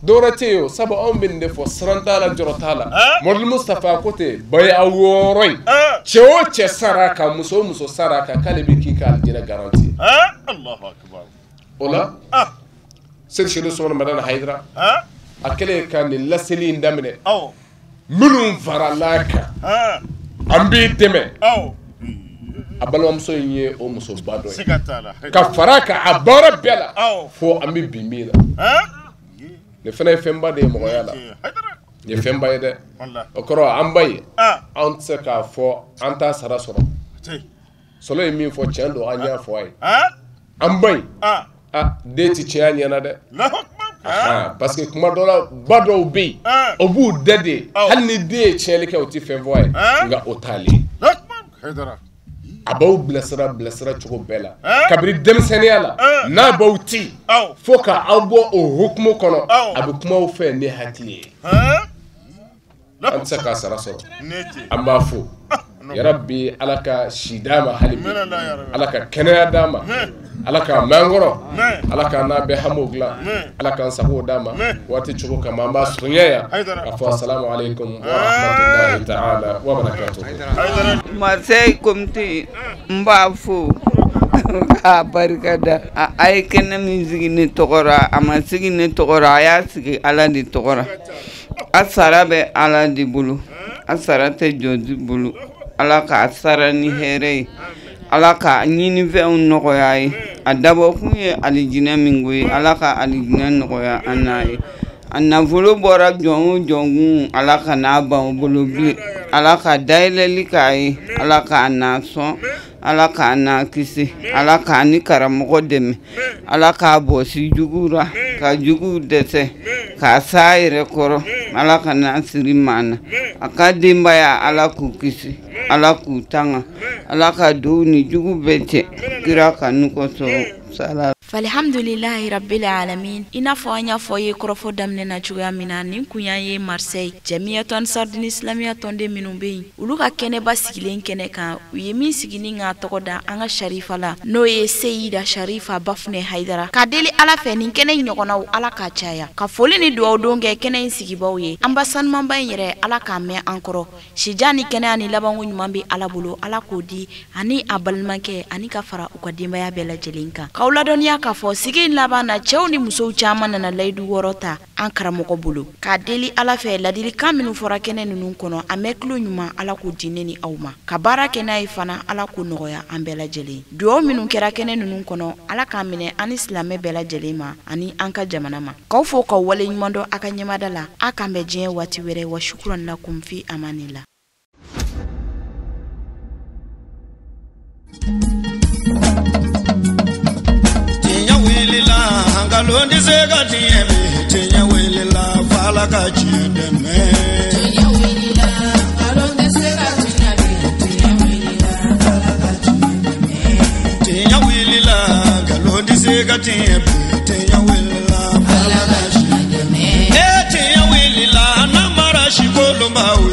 dɔwɛrɛ tɛ yen o sabu anw bɛ nin de fɔ siran t'a la jɔrɔ t'a la Mɔdɛli Mustafa ko ten baya wɔɔrɔ in cɛ o cɛ sara a kan muso o muso sara a kan k'ale bɛ k'i ka alijinɛ garanti o la Seyidi Sedu Sumana Madani Hayidara a kɛlen ka nin laseli in daminɛ minnu farala a kan an b'i dɛmɛ a balimamuso in ye o musoba dɔ ye ka fara a kan a baara bɛɛ la fo an bɛ bin min na nin fana ye fɛnba de ye mɔgɔya la nin ye fɛnba ye dɛ o kɔrɔ an ba ye an tɛ se k'a fɔ an t'a sara sɔrɔ Sɔlɔ ye min fɔ tiɲɛ don an y'a fɔ a ye an ba in den tɛ tiɲɛ a ɲɛna dɛ. Parce que kuma dɔ la ba dɔw bɛ yen o b'u dɛ de hali ni den ye tiɲɛli kɛ o tɛ fɛn fɔ a ye nka o t'ale a b'aw bilasira cogo bɛɛ la kabini denmisɛnninya la n'a b'aw ci fo ka aw bɔ o hukumu kɔnɔ a bɛ kuma aw fɛ ni hakili ye an tɛ se k'a sara sɔrɔ an b'a fo yarabi Ala ka si d'a ma hali bi Ala ka kɛnɛya d'a ma Ala k'a mɛn kɔrɔ Ala k'an n'a bɛɛ hamiw dilan Ala k'an sagow d'a ma waati cogo kama an b'a surunya yan k'a fɔ asalamu aleykum wa rahmatulahi ta'ala wa barakatuhu. Marseille comité n b'a fo k'a barika da a ye kɛnɛ min sigi ne tɔgɔ la a ma sigi ne tɔgɔ la a y'a sigi Ala de tɔgɔ la a sara bɛ Ala de bolo a sara tɛ jɔn bolo Ala k'a sara ni hɛrɛ ye Ala ka ɲinifɛnw nɔgɔya ye a dabɔkun ye alijinɛ min ko ye Ala ka alijinɛ nɔgɔya an n'a ye a nafolo bɔra jɔn o jɔn kun Ala ka n'a ban o bolo bilen. Ala ka dayɛlɛli k'a ye, Ala k'a n'a sɔn, Ala k'a n'a kisi, Ala k'a ni karamɔgɔ dɛmɛ, Ala k'a bɔsi juguw ra, ka juguw dɛsɛ, k'a s'a yɛrɛ kɔrɔ, Ala ka n'a siri maa na, a ka denbaya Ala k'u kisi, Ala k'u tanga, Ala ka dow ni jugu bɛɛ cɛ, kira kanu kosɔn. Sala. Falhamdulilahi rabbil alamin. I n'a fɔ an y'a fɔ ye kɔrɔfɔ daminɛ na cogoya min na, nin kun y'an ye Marseille Jamiyatu Ansardini Islamiya tɔnden minnu bɛ yen, olu ka kɛnɛba sigilen kɛnɛ kan, u ye min sigi ni k'a tɔgɔ da an ka Sharifa la, n'o ye Seyida Sharifa Bafunɛ Hayidara. Ka deli Ala fɛ nin kɛnɛ in ɲɔgɔnnaw Ala k'a caya, ka foli ni dugawu don kɛ kɛnɛ in sigibaw ye. An ba sanumanba in yɛrɛ Ala k'a mɛn an kɔrɔ, sijan ni kɛnɛya ni labanko ɲuman bɛ Ala bolo, Ala k'o di ani a balimakɛ ani ka fara u ka denbaya bɛɛ lajɛlen kan. K'aw ladɔnniya k'a fɔ sigi in laban na, cɛw ni musow caman nana layidu wɔɔrɔ ta an karamɔgɔ bolo, k'a deli Ala fɛ ladilikan minnu fɔra kɛnɛ ninnu kɔnɔ, a mɛn tulo ɲuman Ala k'o di ne ni aw ma, ka baara kɛ n'a ye fana Ala k'o nɔgɔya an bɛɛ lajɛlen. Dugawu minnu kɛra kɛnɛ ninnu kɔnɔ, Ala k'a minɛ an ni silamɛ bɛɛ lajɛlen ma ani an ka jamana ma. K'aw fo k'aw wale ɲuman dɔn a ka ɲɛmada la. A k'an bɛn diɲɛ waati wɛrɛ. Wa shukran lakum fi amanillah. Tiɲɛ wulila, nkalon tɛ se ka tiɲɛ bi. Tiɲɛ wulila, f'Ala ka tiɲɛ dɛmɛ. Tiɲɛ wulila, nkalon tɛ se ka tiɲɛ bi. Tiɲɛ wulila, f'Ala ka tiɲɛ dɛmɛ. Tiɲɛ wulila, nkalon tɛ se ka tiɲɛ bi. Tiɲɛ wulila, f'Ala ka tiɲɛ dɛmɛ. Ee tiɲɛ wulila, n'an mara si kolonbaw ye.